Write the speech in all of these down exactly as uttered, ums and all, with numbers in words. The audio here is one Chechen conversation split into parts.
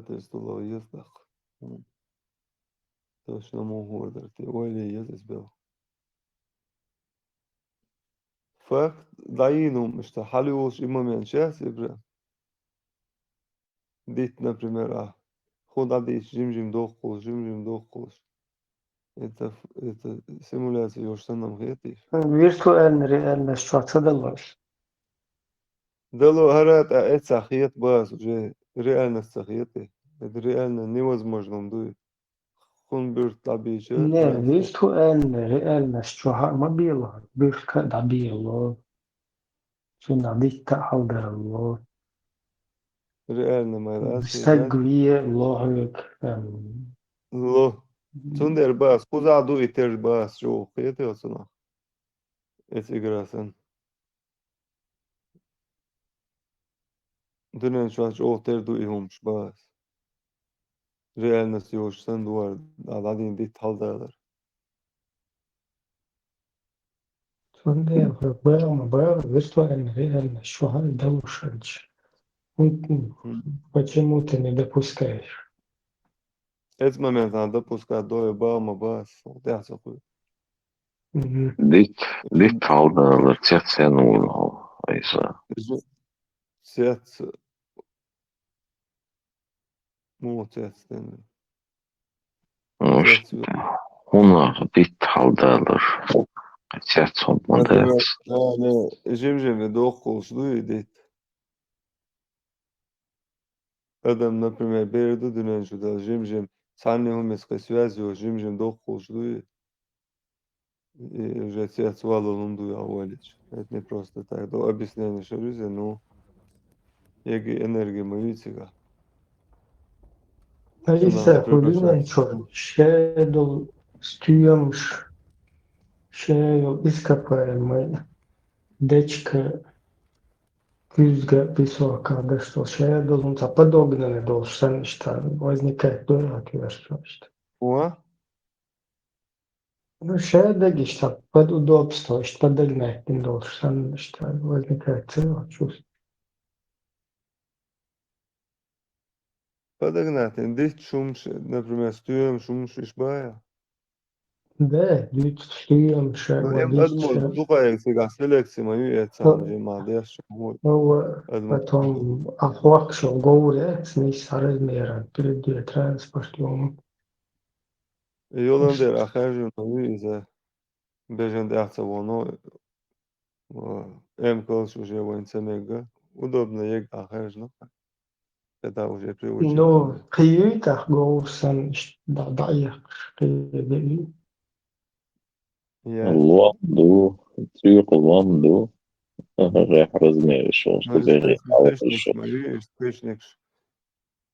Тестулов еза даккха. Хм. Точно муха хӀора дара те, ойла е еза иза бел. Факт дӀайийна хӀума иштта хьалйолаш и момент яц, Ибра? Дитт, например, а, хӀу дӀадийча жим-жим дохкулаш, жим-жим дохкулаш. Это ф-, это симуляция йолаш санна-м хетий? Виртуальный реальность чохь ца далош. Дало хӀара тӀа эццахь хета база уже, реальность ца хета. Это реально невозможно-м дуй. Хун буьрт дӀабийча, не, реальность. Виртуальный реальность чохь а ма бело, буьрт а дӀабело. Цунах дитт а хьалдало. Реально ма яц, стаг ве ло хьоьга, эм. Ло. Цундела база, кхузахь ду и тера база чӀогӀа, кхетий хьо цунах? Эца игра санна. Дуьнен чохь чӀогӀа тера ду и хӀумаш база. Реальность йолаш санна ду хӀара, дӀа-, дӀадийна дитт хьалдалар. Цундела хӀара бала ма бала, виртуальный реальность чохь а далош хилча. ХӀунда, почему ты не допускаешь? Эцу моментахь допускать дой бала ма бац, хӀун тӀехь ца кхуьйту. Мгм. Дитт, дитт хьалдалар, цец сенна волу хьо, Айса? Цец. Муха цец тенна? Ну, цец ш-, ву. ХӀунах дитт хьалдалар? Цец хӀунда ма дац? А, не, жим-жим и дохкулаш ду и дитт. Адам, например, бер ду дуьнен чу дала, жим-жим, цхьанна хӀуманца кхин связь йолуш, жим-жим дохкулаш дуй, и уже цец валлал хӀума дуй хьан валлича. Это не просто так. До объяснения шуьриза, ну, еги энергия ма юй цигахь. Алиса, например, хӀу дуьнен чуьра ше долу стоьмаш, ше йолу ископаемый, дечка, куьзга, песока, дашто, ше долу, ну, цхьа подогнанный долуш санна иштта возникать дой хьан твердо иштта. О? Ну, ше дага иштта под удобство, иштта подогнать дина долуш санна иштта возникать ца йо чувство. Подогнать дина, дитт шумаш, например, стоьмаш, шумаш иш бая? Да, дитт, стоьмаш, ну, эм водичка. Адамо дукха егга цигахь селекция ма ю, эццахь жимма деш, вот. Ну, адамо. Потом, а хьокхуш говр яц, нисса размером, перед транспорт йолу. Йолан дера а хаьржина ма ю иза. Бежан тӀехь ца воно, э, эмкалш уже вайн ца мегга. Удобно егга а хаьржина. Когда уже приучен. Ну, кхин юй тӀаккха говр санна иштта дӀа-, дӀаэккхаш, кхин юй. Я. Лом ду, цуьйкъа лом ду. Рех размераш, ну, что бежит, хищникаш ма ю, хищникаш.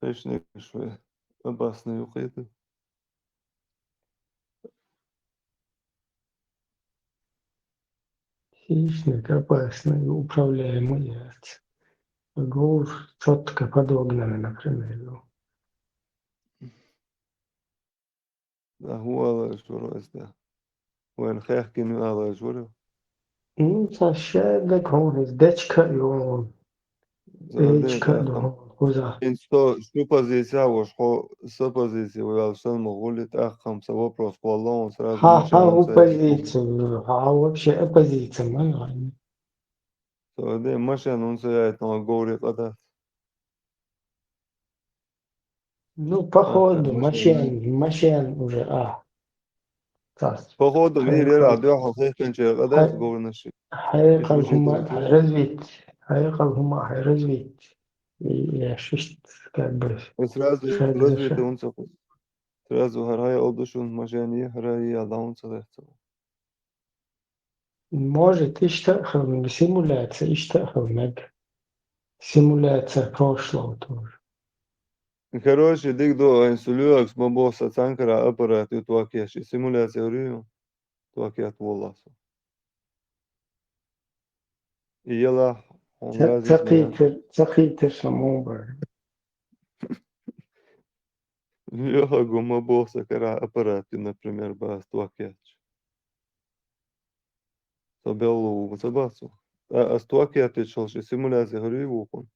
Хищникаш вай опасный ю кхета. Хищник опасный, управляемый яц. Говр чётко подогнанный, например, ю. Да, хӀун аларш вара аса да? Вайн хехкина ю аларш вара? Ну, ца ша дага хьуна, дечка а ю. Эчка а ду хьуна, кхуза. Ин сто, шу позиция а ваш, хьо са позиция ваьлла санна ма гӀули, тӀаккха-м сан вопрос кхолло, сразу ха, машен ха, хӀун позиция, ха, вообще оппозиция, ма ю. Со де машен хӀун ца яйтина говре къа дац. Ну, походу, машен, машен уже, а. Цас. Походу, мир яра дуьхьал хехкинчера къа дац говрнаш. Хьекъал хӀума развить. Хьекъал хӀума развить. И, я шишт, как бы, сразу развить хӀун ца ху. Сразу хӀара хьекъал ду шун машен е, хӀара е, а даун ца лехца. Может, иштта а хила, симуляция иштта а хила мега. Симуляция прошлого тоже. Короче, дика ду, айн сулюакс ма боху, сан цхьанкара аппарат ю токеш, и симуляция ю, токет волласо. И яла, хьуна ца, ца кхийтир, ца кхийтир сан муха бара. Лёха гу ма боху, сан кара аппарат ю, например, бац токетча. Со беллу ву, ца бац ву. А, ас токетча шолши симуляция хӀара ву хьуна.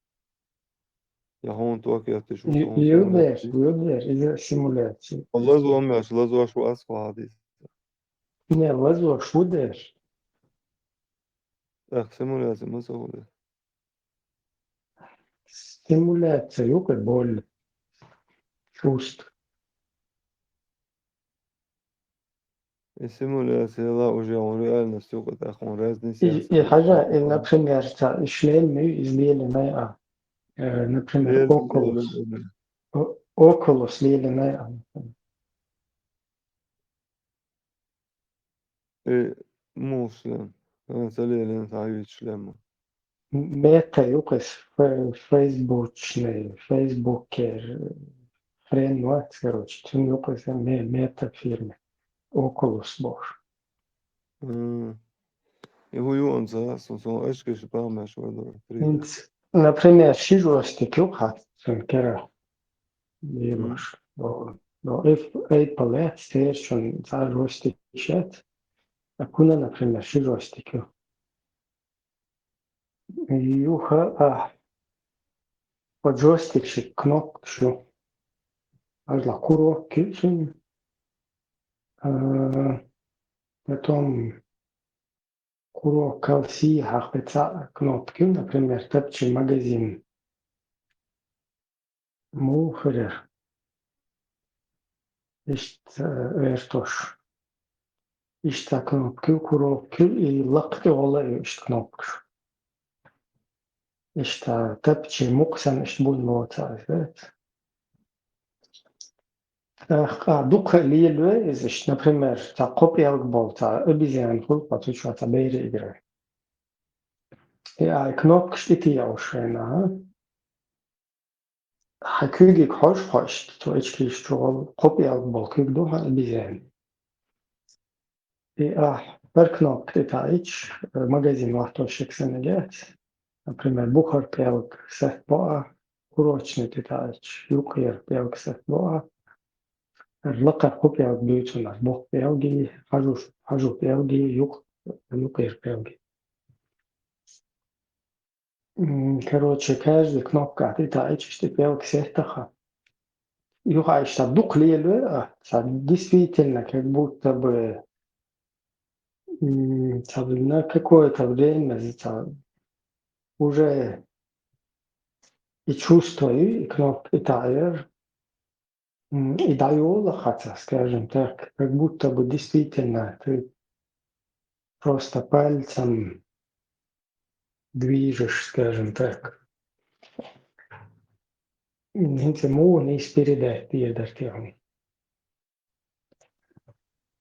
Я хьуна токхетташ ву Ю- хьуна Юбер, симуляци. Юбер, из симуляция. Лазо меш, лазош ву ас хьадис. Не, лазош ву деш. Эх, симуляци ма сагуле. Симуляция, юка боль. Чувств. И симуляция ла уже он реальность юка, так он разница. И, и хажа, и, например, ца, и шлем из леленой а. Э, например, Oculus. О- Oculus леленой а. Э, муслим. Э, ца лелин ца вид шлема. Мета юкас фе- фейсбучный, фейсбукер, хрен вац, короче, цун юкас ме- мета фирма. Oculus бош. М. И ху юан ца, сон сон ашкаш памаш вадо. Инц, например, ши жостик юк хат, цун кера. Ебаш. Но, но эп- Apple эт, стерчун ца жостик шет. А куна, например, ши жостик ю. Юха а. По джойстик ши кнопка шу. Ажла курок кюцун. А, потом курок калси хахпеца кнопки, например, тапчи магазин. Мухрер. Ишт, э, эртош. Ишта кнопки, курок кю и лакти ола ишт кнопкаш. Ишта тапчи муксан ишт бун моца, знаете. Ах, а, дука лилве из ишт, например, ца копиялг бол, ца обезьян хул, потучва ца бейри игры. И ай кнопкаш ити я ушена, а? Хьа куьйгиг хьожа хьо иштта, цу эчкийш чугӀал кхо пӀелг бола куьг ду хьан обезьяны. И ахь пара кнопка тӀе таӀийча, магазин вахтошек санна яц. Например, бухара пӀелг сатбо ахь, курочный тӀе таӀийча, юкъера пӀелг сатбо ахь. Лакхара кхо пӀелг дуьйцу нах, боху пӀелги, хьажу, хьажу пӀелги, юкъ-, юкъера пӀелги. М, короче, каждый кнопка тӀе таӀийча, иштта пӀелг сеттаха. Юха иштта дукха лелаве а, ца действительно, как будто бы, м, ца на какое-то время, ца уже и чувствую, и кнопка, и таӀер. М, и дӀайолахьа ца, скажем так, как будто бы действительно ты просто пальцем движешь, скажем так. М, хӀинца муха нийса передать дийр дара те хьуна?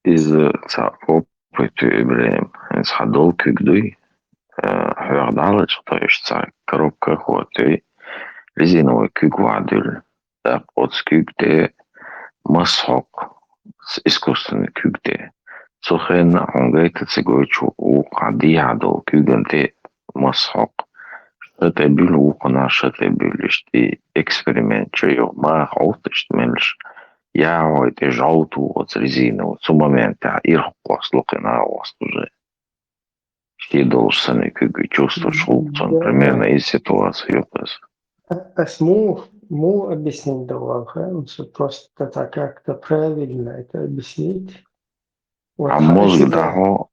Иза ца опыт ю, Ибрахим. ХӀинца хьан долу куьг дуй? Э, хьоьгӀ дӀалачкъа тхо иштта цхьа коробка а хӀоттуьй, резиновый куьг вахьа дуьллу. ТӀаккха оцу куьг тӀе масхьокху, с-, искусственный куьг тӀе. Цу хенна хьуна гайта ца гойтуш ву-, вукху хьан дехьа долу куьган тӀе масхьокху. Ша тӀе буьллу, вукхунах ша тӀе буьллу, иштта эксперимент чу йогӀу, маха Ӏовтту иштта меллаш. ЯхӀой тӀе жӀовту оцу резиново, цу моментехь ирхкхост лукхина а ост уже. Шен долуш санна куьг чувствуш хул цунна, примерно из ситуация ю кхуза. А, ас му, му объяснить давал, ха? Просто так как-то правильно это объяснить. Вот, а мозг, если дӀахьо,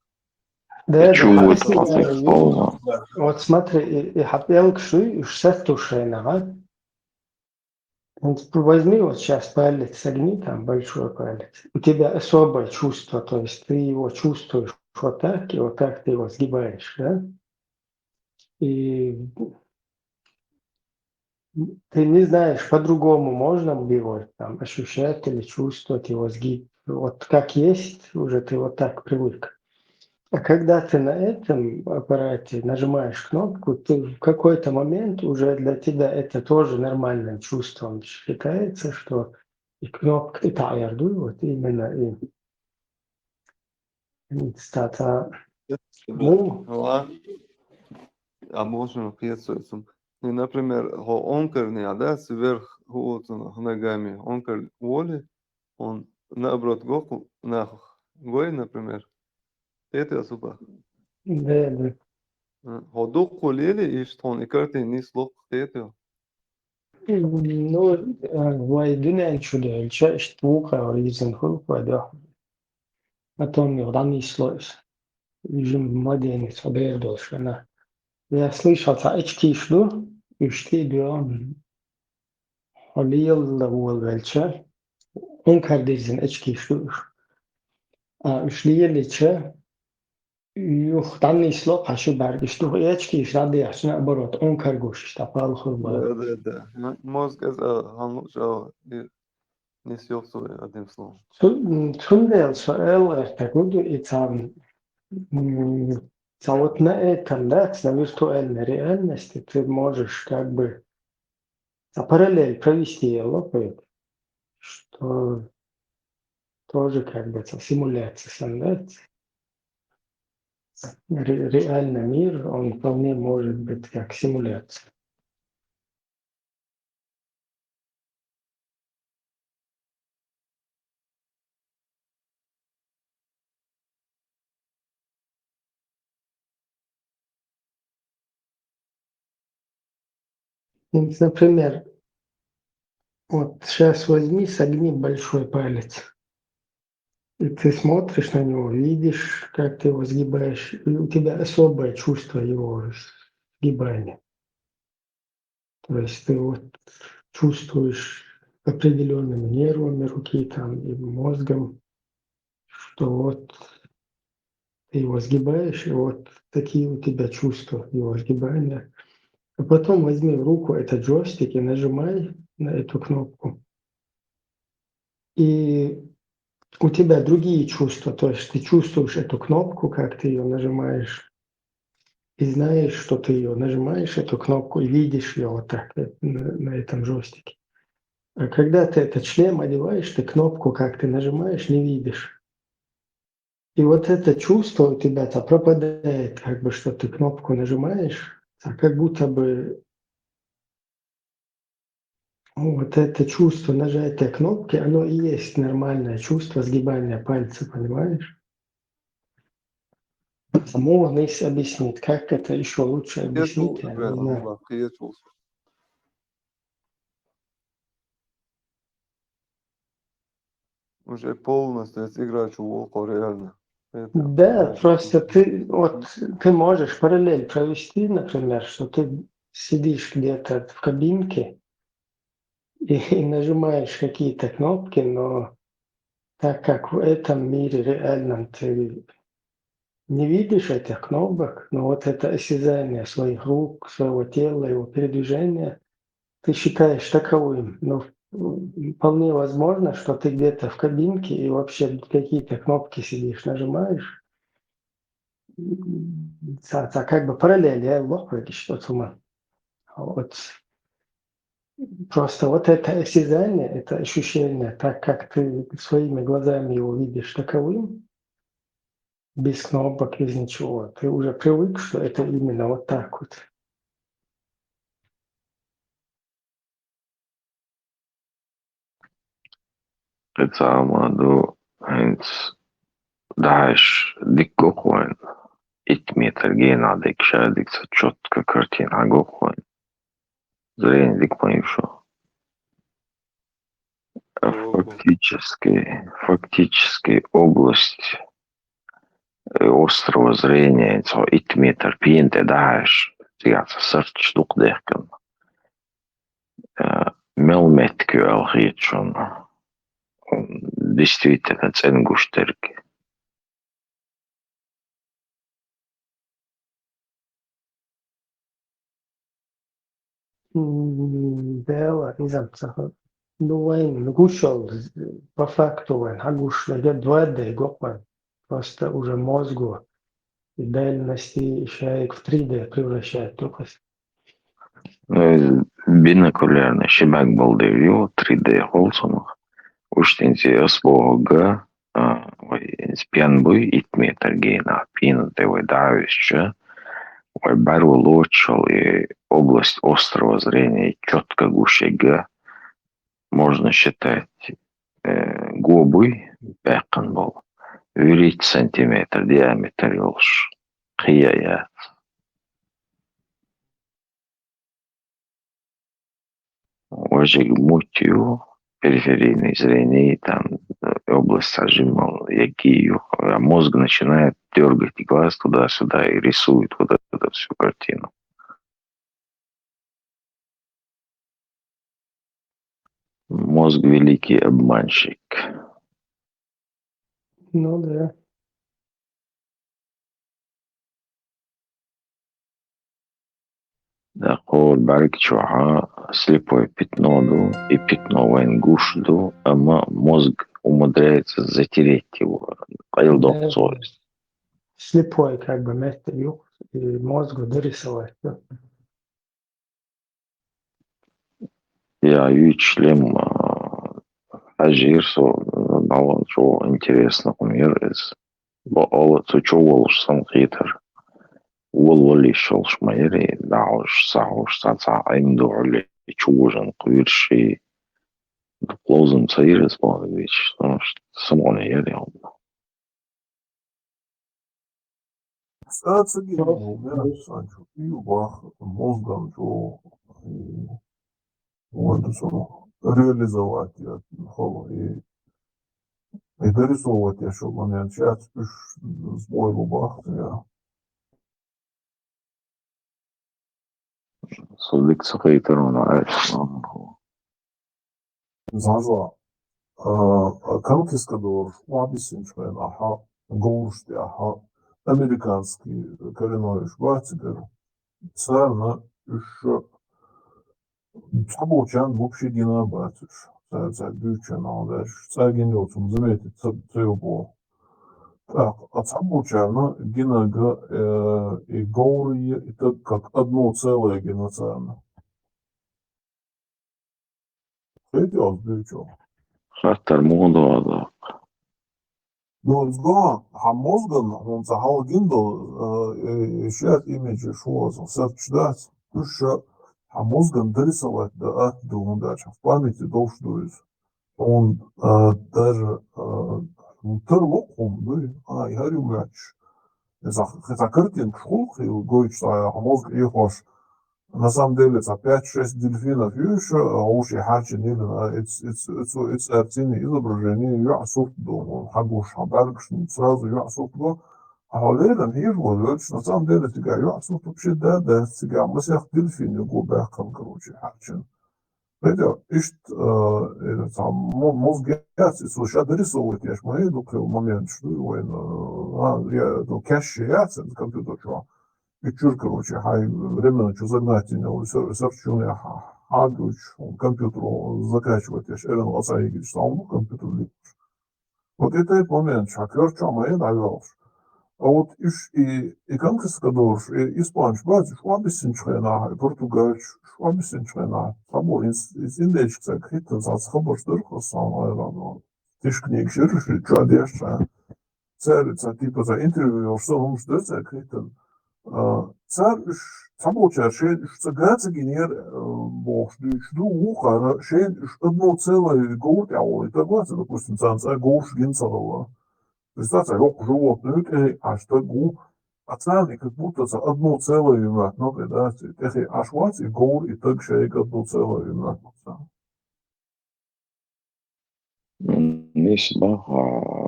да, и да, чувствует, если, да, полно. Вот смотри, и, и хьан пӀелг шуй, уж сеттуш шайна, а? Вот возьми вот сейчас палец, согни там большой палец. У тебя особое чувство, то есть ты его чувствуешь вот так, и вот так ты его сгибаешь, да? И ты не знаешь, по-другому можно его там ощущать или чувствовать его сгиб. Вот как есть, уже ты вот так привык. А когда ты на этом аппарате нажимаешь кнопку, ты в какой-то момент уже для тебя это тоже нормальным чувством считается, что и кнопка, и таӀер дуй, вот именно и, и ца, ца, ну, а можно кхетсойцун. И, например, хьо онкарни, а, да, сверх хӀуоцун ногами, онкар воли, он наоборот гоху нах гой, например, тетел супа. Да, да. Хьо дуккху лели, иштта хьуна и картина нислух тетел. Ну, э, вай дуьнен чу девлча, иштта вукхар вирзина хуьлу вай дуьхьал. Потом юха дӀанисло иза. Жим маденец хьо дера долуш вена. Я слышал, цхьа очкиш ду, уьш тӀе а доьгӀна, хьо лела волавелча, Ӏункар дирзина очкиш ду уьш. А уьш лелича, юха дӀанисло кхин ши бӀаьргаш ду, и очкиш дӀадехча, наоборот, Ӏункар гуш, иштта палхур бара. Да, да, да. М-, мозг эза, а, хьан луъча, а, и нис йохцу, одним словом. Цу-, м, цундела со эл гӀертарг хӀун ду, и царна, м, цхьа вот на этом, да, на виртуальной реальности ты можешь как бы, а, параллель провести, я лопаю, что тоже как бы это симуляция, сам, да? Ре-, реальный мир, он вполне может быть как симуляция. Ну, например, вот щас возьми, согни большой палец. И ты смотришь на него, видишь, как ты его сгибаешь, и у тебя особое чувство его сгибания. То есть ты вот чувствуешь определёнными нервами руки там и мозгом, что вот ты его сгибаешь, и вот такие у тебя чувства его сгибания. А потом возьми в руку этот джойстик и нажимай на эту кнопку. И у тебя другие чувства, то есть ты чувствуешь эту кнопку, как ты её нажимаешь, и знаешь, что ты её нажимаешь, эту кнопку, и видишь её вот так, э, на, на этом джойстике. А когда ты этот шлем одеваешь, ты кнопку, как ты нажимаешь, не видишь. И вот это чувство у тебя-то пропадает, как бы, что ты кнопку нажимаешь, а как будто бы, ну, вот это чувство нажатия кнопки, оно и есть нормальное чувство сгибания пальца, понимаешь? Кому он их объяснит? Как это ещё лучше объяснить? Я не знаю. Уже полностью эта игра чу волу реально. Это... Да, просто ты, вот, ты можешь параллель провести, например, что ты сидишь где-то в кабинке и, и нажимаешь какие-то кнопки, но так как в этом мире реальном ты не видишь этих кнопок, но вот это осязание своих рук, своего тела, его передвижения, ты считаешь таковым. Но, м, вполне возможно, что ты где-то в кабинке и вообще какие-то кнопки сидишь, нажимаешь. М, ца-, ца-, как бы параллель, я лох, что цума. Вот. Просто вот это осязание, это ощущение, так как ты своими глазами его видишь таковым, без кнопок, без ничего, ты уже привык, что это именно вот так вот. Эцамаду хӀинца дӀахьаш дика гу хьуна, итт метр генахь дерг шадерг ца чётко картина хьан гу хьуна. Зрение дика ма ю шу. Ого. Фактически, фактически область, э, острого зрения, цо итт метр пена тӀе дахьаш, цигахь цхьа сарташ дукха дехкина. Э, мел меттиг ю аьлла хета шуна. Действительно, цӀена гуш дерг. М, Дела, иза ца ху-, ну, вайн гуш йолу, по факту вайн хьагуш, я два дэ гу вайн. Просто уже мозгу и реальности шайг в три дэ превращает только. Э, бинокулярный ши бӀаьрг болу дела ю, три дэ хуьлу цунах. Уьш тӀе ас бохург, а, вай иза пен буй, итт метр генахь пена тӀе вай дӀа а висча, вай бӀаьро лоцуш йолу и область острого зрения чётко гуш ерг, можно считать, э, го буй баьккхина болу, вуьрхӀитта сантиметр диаметр йолуш, кхин а яц. Вежек муть ю, периферийное зрение, там, э, область сажима, яки ю, а мозг начинает дергать глаз туда-сюда и рисует вот эту всю картину. Мозг великий обманщик. Ну да. Да, кхо бӀарг чу хьа слепое пятно ду, и пятно вайн гуш ду, амма мозг умудряется затереть его, къайладоккху цо. Слепое как бы место ю, и мозгу дорисовать, да. Я юй член, а, хьажир со, балан чо интересно хумир из. Бо ола цо чо волуш сан хитар. Вол вали шолш майри, даулш, саулш, ца ца айм дугули, чувужан квирши. Клоузен цаир из бо вич, потому что самон яри он. Цаца гинал, мера санчу, и бах, мозган чо, и вот это реализовать я, холо, и, и дорисовать я, чтобы момент сейчас уж сбой бах, я. Садик сахайтар он айс. Заза, а, а, калкискадор, вабисинчвен, аха, горшти, аха, американский коренной швацигер. Царна уж цабочан вообще гина бацуш. Цар, цар дючан алдаш. Цар гин йоцум заметить, ца, ца юбо. Так, а цабочарна гинага, э, и горы, и так как одно целое гина царна. Хетиос дючо. Хаттар мугъда вада. Ну, зго, хьа мозган, хьун ца хьал гиндал, э, э, шет имидж шуаза, сарч дац, уж хьа мозган дорисовать да ат ду, хьун дач, в памяти долш ду из. Он, э, даже, э, тер локхум, ду, а, я рюмач. Хица, хица картинка шхул, хил гойч, а, хьа мозг и хош. На самом деле, ца пять-шесть дельфинов юша, а уж и харчин илин, а, иц, иц, иц, иц арцини изображение, ю асурт ду, хагуш, хабаргш, сразу ю асурт ду. А холеран хир вольвельч, на самом деле, тига ю асурт вообще, да, да, тига масех дельфин ю го бахкан, короче, харчин. Пойдё, ишт, э, это сам, мо-, мозг яц, и слушай, дорисовывать, я ж мои духил момент, что его, э, а, я, ну, кэш яц, компьютер, чё. И чур, короче, хай временно чё загнать, не, он всё, всё, чё я, ха, ха, дуч, он компьютер, он закачивать, я ж, Эрен Лацаевич, сам, ну, компьютер, вот это и момент, шакер, чё, мои, да, вёлш. А вот иш и, и конкурс, который и испанч бац, шо объяснить хрена, и португалч, шо объяснить хрена. Сабо из, из индейчик, кхитан, сац хабар, что, сам, наверное, тиш книг, шир, шир, чё, деш, а. Цар, цар, типа, за интервью, что, ну, что, цар, кхитан. А, цар уж, цабочар шен, уж ца гаца гинер, э, бохш, дюч, ду, ухара, шен, уж одно целое говорит, а вот это глаза, допустим, цан, цар, гош, гин, царала. Представь, лёг животное, э, аж так гу, а царный как будто за одно целое вимат, ну, да, это аж вац, и гор, и так шейк одно целое вимат, ну, да. Нисбаха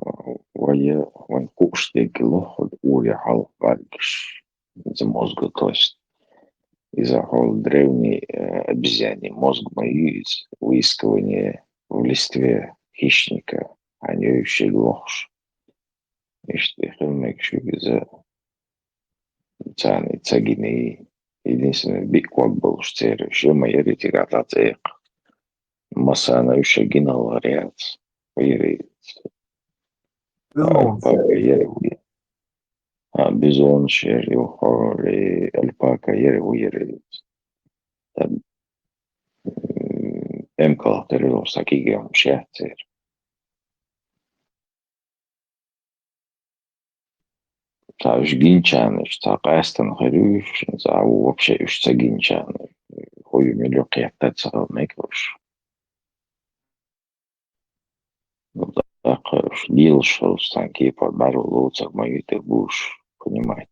вая, вайн кукшдег лохот ури хал баргиш. Из мозга, то есть из-за хол древний, э, обезьяний мозг мои из выискивания в листве хищника, а не вообще лохш. Ишти хилмек шугиза цани цагини единственный биквак болуш цереш. Ма яри тигата цех. Масана уша гинал гъаряц. Яри. Бизон. Альпака яри. А, бизон шер, йохори, альпака яри, яри. Там, м, эм калахтери лош сакиге ам шер цер. Ца уж гинчанаш, ца къаьстан хируш, ца вообще уж ца гинчанаш. Хой милю кхетта ца мекуш. Ну, так уж дилш, стан кипа бару лоцак мои ты будешь понимать.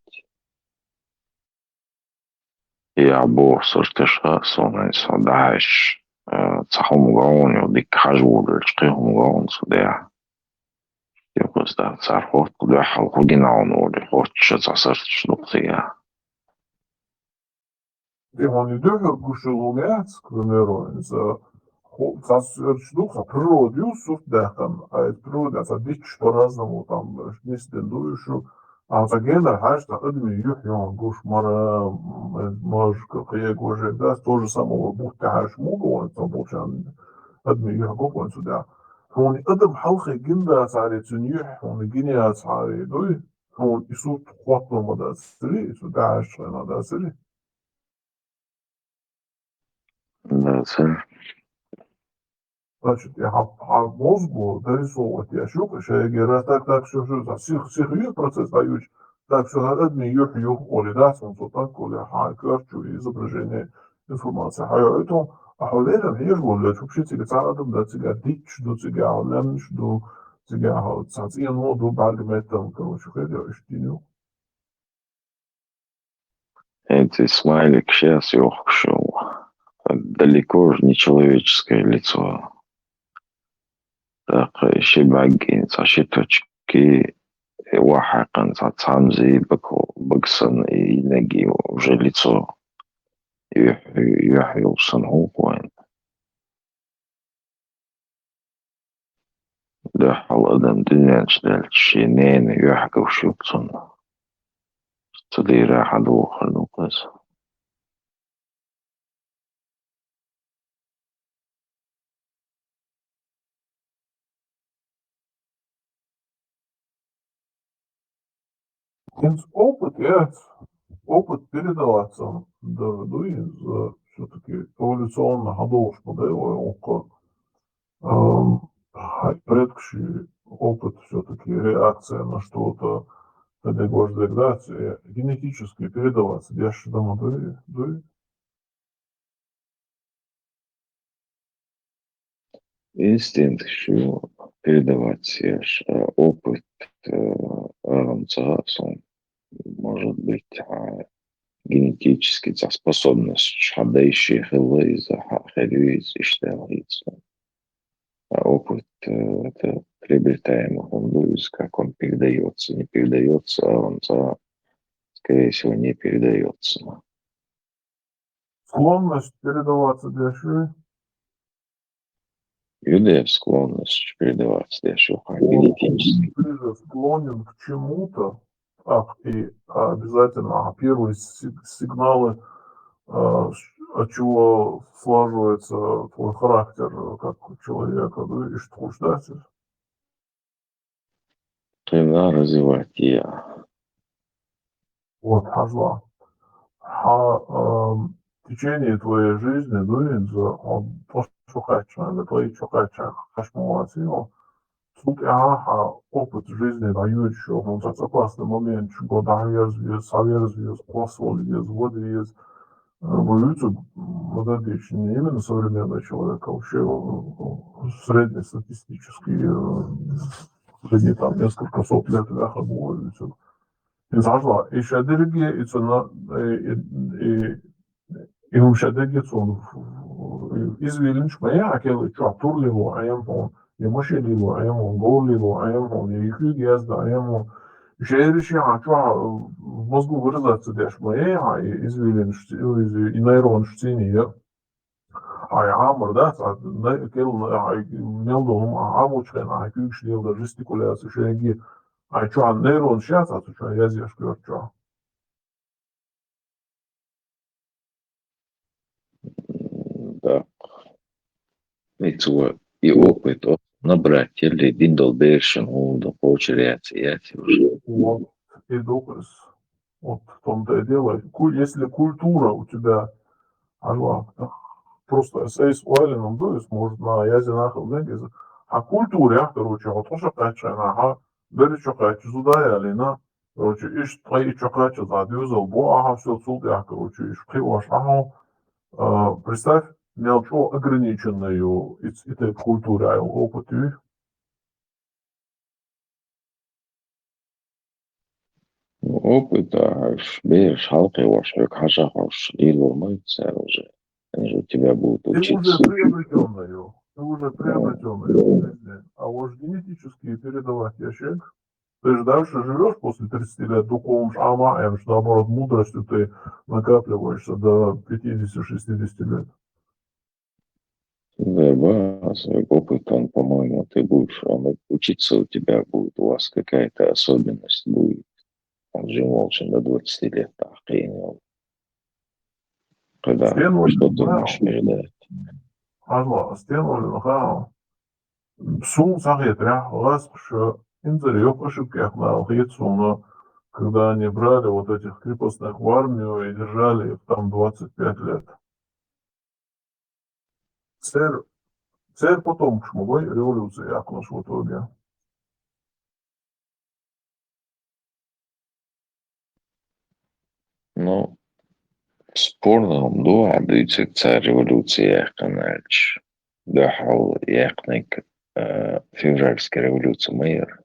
Я бо сорташа, сонен содаш, а, цхьа хӀума гуш ву, дика хьажа волавелча, кхин хӀума гуш ву цу тӀа. Юха аса цар хотту, дуьххьал хӀу гина хьуна олий, хоттуш цхьа сарч ду-кх цига. Тхьовра и дуьххьара гуш йолу хӀума яц, к примеру, иза ху-, цхьа сарч ду, цхьа природа ю сурт даьккхина, а иза природа цхьа дичча по-разному там нисдина ду уьш, а цхьа генара хьаьжча, цхьа адамийн юьхь ю хьуна гуш, мара, м, мажа, кхин кхин, гожа, да, то же самое бутт тӀехь хьаьжча муха гу вайна, цхьа болчарна адамийн юьхь гу вайна цу тӀехь. Хьуна адам хьалхе гина дацахьара, цуьнан юьхь хьуна гина яцахьара дуй, хьуна и сурт хӀоттор ма дацара, и цу тӀехь хьаьжча хьуна дацара. Да, сэр. Значит, и хьан, хьан мозгу дорисовывать еш ю-кх, шайгара так, так, всё, всё, сих, сих ю процесс хьаюьйцуш, так, всё, хӀара адамийн юьхь ю олий дац хьуна цо тӀаккха олий, хьан коьрта чу изображение, информация хьайоуьйту, а хьо леррина хьежа волавелча, вообще цига цхьа адам дац, цига дичча ду, цига лаьмнаш ду, цига цхьа цӀено ду, бӀаьрг меттан, короче, хир ю, иштта дийна ю. Эци смайлик сейчас йохкуш йолу. Далеко же нечеловеческое лицо. ТӀаккха ши бӀаьргина цхьа ши точки, охьакхаьчна цхьа цхьамза, бага, бага санна, и йинарг уже лицо. Юьхь, юьхь йолуш санна хӀун хӀун. Дуьххьал адам дуьнен чу даьлча, шен ненан юьхь гуш ю-кх цунна. Цу дийрахь хьан духар ду-кх иза. ХӀинца опыт яц, опыт передаваться д-, ду иза, всё-таки эволюционно хьадогӀуш ма дай вай уккха. Ам, хьайн предкаши опыт, всё-таки реакция на что-то, тадегорзегдация, генетически передаваться деш дан ма дуй, дуй. Инстинкт шу передавать еш, а, опыт, э, арам цагӀа сон, может быть, а, генетически цхьа способность хьан дайши хилла иза, хьан хир ю иза, иштта аьлла хӀинца. А опыт, э, это приобретаемый хӀума ду иза, как он передаётся, не передаётся, а он ца-, скорее всего, не передаётся. Склонность передаваться деш ю? Ю дера склонность передаваться деш ю, как генетически. Ты же склонен к чему-то, так, и обязательно, а, первые сиг-, сигналы, а, с-, от чего слаживается твой характер, э, как человека, да, и что хочешь дать? Кхин развивать е. Вот, хьажал. Хьан, ам, в течение твоей жизни, ду иза, хьо тӀо чу кхаьчча, хьан тӀо чу кхаьчча, хьан кхаьчна ма вац хьо. Цул тӀаьхьа хьан опыт жизни дӀайоьдуш йолу, хьуна цхьацца опасный моменташ го дӀахьаверза веза, схьаверза веза, кхоссавала веза, вада веза. Э, вай вуьйцург, м, ма даьдича, не именно современный человек, а вообще, э, среднестатистический, э, среди там несколько сот лет ваьхна ву вай вуьйцург. ХӀинца хьажал, и шадерриге, и цунна, и, и, и, и хӀума шадерриге цунна, и извилинчу ма яхьа кел, и чохь тур лело Ӏема хьуна, я машен лело Ӏема хьуна, говр лело Ӏема хьуна, я куьйга яздан Ӏема хьуна. Шераш яхьа чохь, э, мозгу выражаться деш ма яхьа, и извилинчу, и, и, и нейронаш цӀийне я. Хьайн Ӏамар дац, а, най-, кел-, хьайн мел долу хӀума Ӏамочу хенахь, хьайн куьйгаш леладар, жестикуляция, шайги, хьайн чохь нейронаш яц, а, цу чохь язъеш коьрта чохь. М, да. И цо, и опыт о-, набрать елли, дина долу берашна хӀума ду, кхочур яц, яц уже. Вот, и ду-кх иза. Вот в том-то и дело. Ку-, если культура у тебя, она, просто эсэйс ойланам ду, иза, может, на язде нахал денг, иза. Хьан культура яхь, короче, хьо тхо ша кхаьчча хьайна, хьан берриг чу кхаьчча зуда ялийна, короче, иштта ткъе итт чу кхаьчча, цхьа доьзал бо ахьа, всё, цул тӀаьхьа, короче, иштта кхиош ахьа. А, представь, мел чӀогӀа ограниченный ю, и ц-, и тайпа культура, а, опыт ю. Ну, опыт, а, уьш бераш хьалакхиош, хьоьга хьажа хьош, лело ма ю цара уже. Они же у тебя будут Ты уже учиться. Приобретенный, ты уже приобретенный в жизни. А вот генетические передавать ящик, ты же дальше живешь после тридцати лет духовным шамаем, что наоборот мудростью ты накапливаешься до пятидесяти-шестидесяти лет. Да, базовый опыт, он, по-моему, ты будешь, он учиться у тебя будет, у вас какая-то особенность будет. Он же молча до двадцати лет так и не. Когда Стен что очень ты мало. Можешь передать. Азла, стен очень мало. Сум сахет ря, лас ш, инзер ёк ошибки ахнал хет суна, когда они брали вот этих крепостных в армию и держали их там двадцать пять лет. Цер, цер потом к шмугой революции ахнаш в итоге. Ну, спорно, дуа дыцик цар революция яхканалч. Дахал яхник февральская революция майор.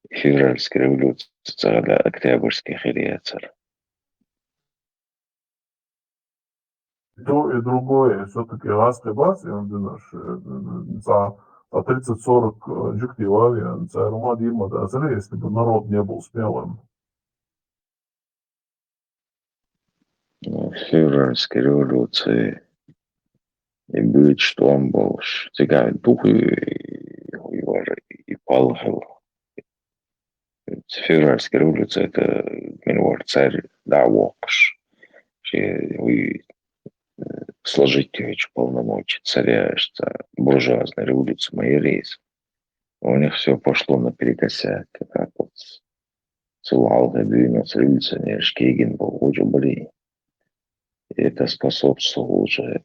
Февральская революция царда октябрьский хириацар. И то, и другое, все-таки ласки бас, и он динаш, за, за тридцать-сорок джиктивави, за Рума Дима, да, если бы народ не был смелым. Ну, февральская революция и будет, что он был, цыган духи, и, и, и палхал. Февральская революция, это минвар царь да вокш. Че уй сложить эти полномочия царя, что буржуазная революция моя рейс. У них все пошло наперекосяк, как вот целая двенадцать революционеров Кегин был, уже были. И это способствовало уже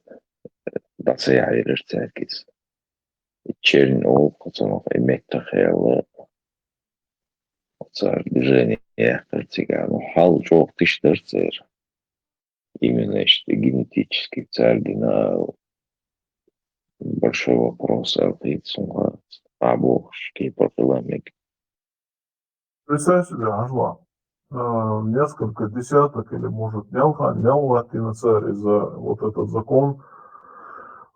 дацея и рерцякис. Чернь ол, пацанов, и меттахела. Цар движение, цыган, ну, хал чок тиштер цер. Именно что генетический царь динал. Большой вопрос, а ты сумга, а бог, шки, парламент. Представь себе, Ажла, э, несколько десяток или, может, нялха, няллатина царь из-за вот этот закон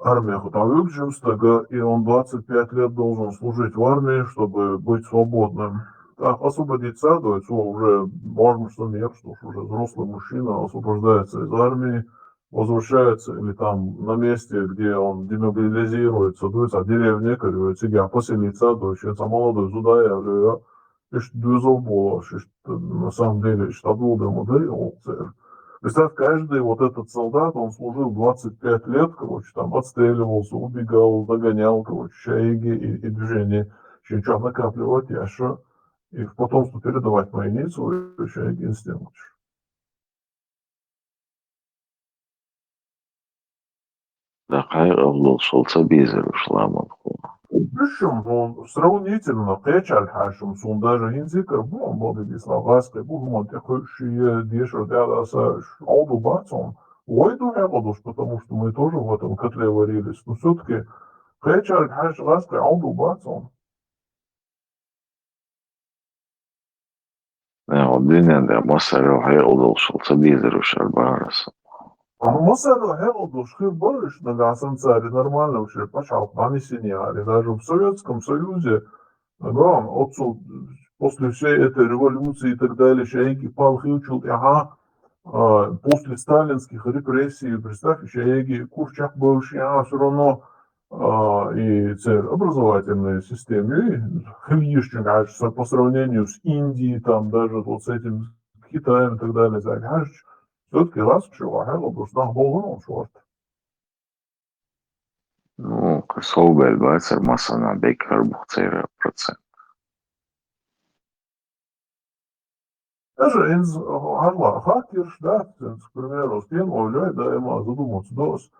армия Хутавюк Джимстага, и он двадцать пять лет должен служить в армии, чтобы быть свободным. Так, освободиться, то есть, о, уже, можно, что нет, что ж, уже взрослый мужчина освобождается из армии, возвращается или там на месте, где он демобилизируется, то есть, а деревне, короче, где поселиться, то есть, это молодой зудая, или ишт дюзов было, ишт, на самом деле, ишт адлуда модель, он цер. Представь, каждый вот этот солдат, он служил двадцать пять лет, короче, там отстреливался, убегал, догонял, короче, шайги и, и движение. Еще накапливать яша, и в потомство передавать майницу, и шайги инстинкт. Да хай авлал шолца безер ушламан ху. Причем, ну, сравнительно, кечаль хашим, сун даже хинзикар, бу, он был дисла васка, бу, хуман, те, ху, шие, дешер, да, да, са, ш, алду бацон. Ой, ду, я подуш, потому что мы тоже в этом котле варились. Но все-таки, кечаль хаш, васка, алду бацон. Да, вот динен да масарел хай удал шолца безер ушар барас. А масарел хай удал шхир барыш, на гасан цари нормально вообще, пачал, мани синьяри, даже в Советском Союзе, да, отцу, после всей этой революции и так далее, шайки пал хилчул, ага, а, после сталинских репрессий, представь, шайки курчак бывший, а, все равно, а, и цель образовательной системе, и хильишчик, конечно, по сравнению с Индией, там, даже вот с этим Китаем и так далее, так, конечно, все-таки раз, что, а, вопрос, да, был, он шорт. Ну, касовбел бацар масана бек хар бухцера процент. Даже инз, а, хакерш, да, инз, к примеру, с кем, ой, да, ема задуматься, да, с,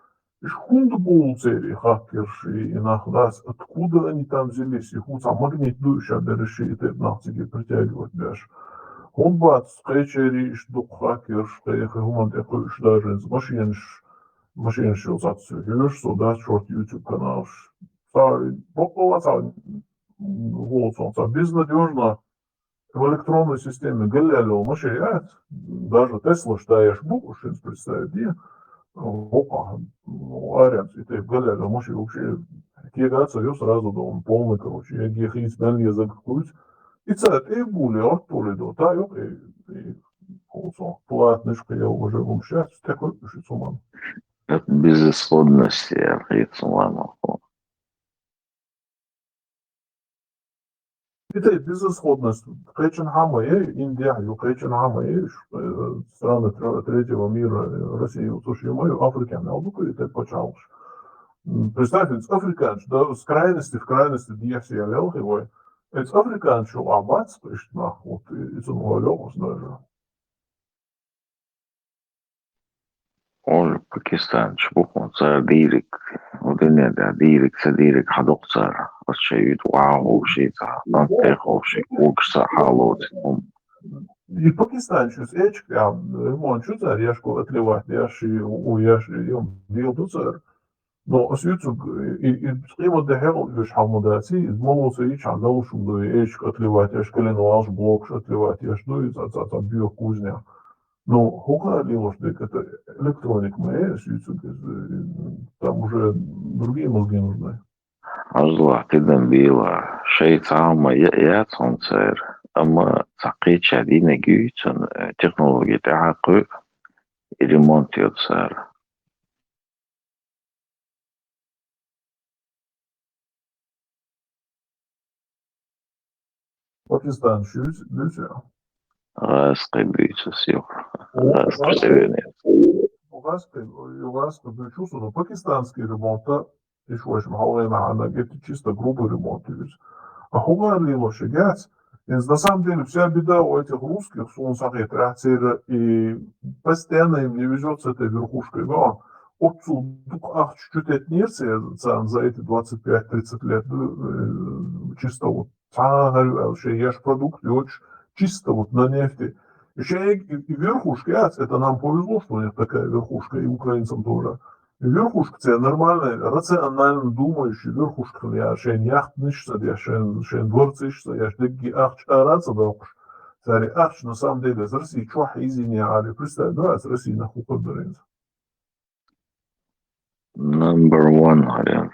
ишхунд бул цери хакерш и, и нах, да, с, откуда они там взялись, их уца магнит душа береши и ты нах тебе притягивать, да, ш. Он бац, кечери, иш дук хакерш, кех, хуман, те, куш, даже инз, машинш, машинш, ё, зацу, юш, со, да, шорт YouTube каналш. Са, бокова, са, вот он, са, безнадежно, в электронной системе галялил машият, даже Тесла, что я ж буду, что представить, не? Гьукъа, аренц, и тӀе галера маши вообще кегаца ю сразу да он полный, короче, я гехиц бен я загхуц. И ца тӀе буле, от поле до, та ю, и, и, платный шкъе я уже гум щас, такой пишет суман. От безысходности я хиц суман. Итей безысходность кхечен хӀама я, Индия ю кхечен хӀама я, ш-, э, страны тр-, третьего мира, э, Россия ю цуш ю ма ю, Африка ю, алду ку итей пачалш. М, представь, эц африканч, да, с крайности в крайности дияхси я лелхи вай. Эц африканч ю абац, ишт нах, вот, и, и цун валёхус даже. Оль Пакистан чубухун цар дирек, у дунья да дирек, ца дирек хадук цар, вот ши ют вау, ши ца, там тех, ши кук са халот. И Пакистан чус эчк, а, ремонт чус цар, яшку отливать, яши, у, яши, ем, дил ду цар. Но ас юцуг, и, и, схема да хел, юш хамудаци, из молоса и чандал шумду, и эчк отливать, яш кален валш, блокш отливать, яш ду, и ца, ца, ца, био кузня. Ну, хука лилош дек, это электроник мы, э, сюцу, э, там уже другие мозги нужны. Ажла, тидам била, шей цама я, я цонцер, ама цакъи чади не гюйцун, э, технология тахакъу, и ремонт йоцар. Пакистан шуьз, буьзя. Гъаскъи буьйцус юх. О, Гъаскъи гъаскъи, севени. О, гъаскъи, о, гъаскъи буьйчусу, но пакистанский ремонта иш вайшим халгъена ана гетти чисто грубый ремонт юз. А хугар лило шагец, из на самом деле вся беда у этих русских, сун сахи трахтира, и постоянно им не везёт с этой верхушкой, но отцу дук ах чуть-чуть отнерся, за, за эти двадцать пять тридцать лет, э, чисто вот цагарь, вообще, еш продукт, и очень чисто вот на нефти. Ещё и, и, и верхушка, а, это нам повезло, что у них такая верхушка, и украинцам тоже. И верхушка, это нормальная, рационально думающая верхушка, я шен яхтнышца, я шен, шен дворцышца, я шдегги ахч араться, да уж. Цари ахч, на самом деле, из России чё хизине али, представь, да, из России на хупа дыринца. Number one, говорят.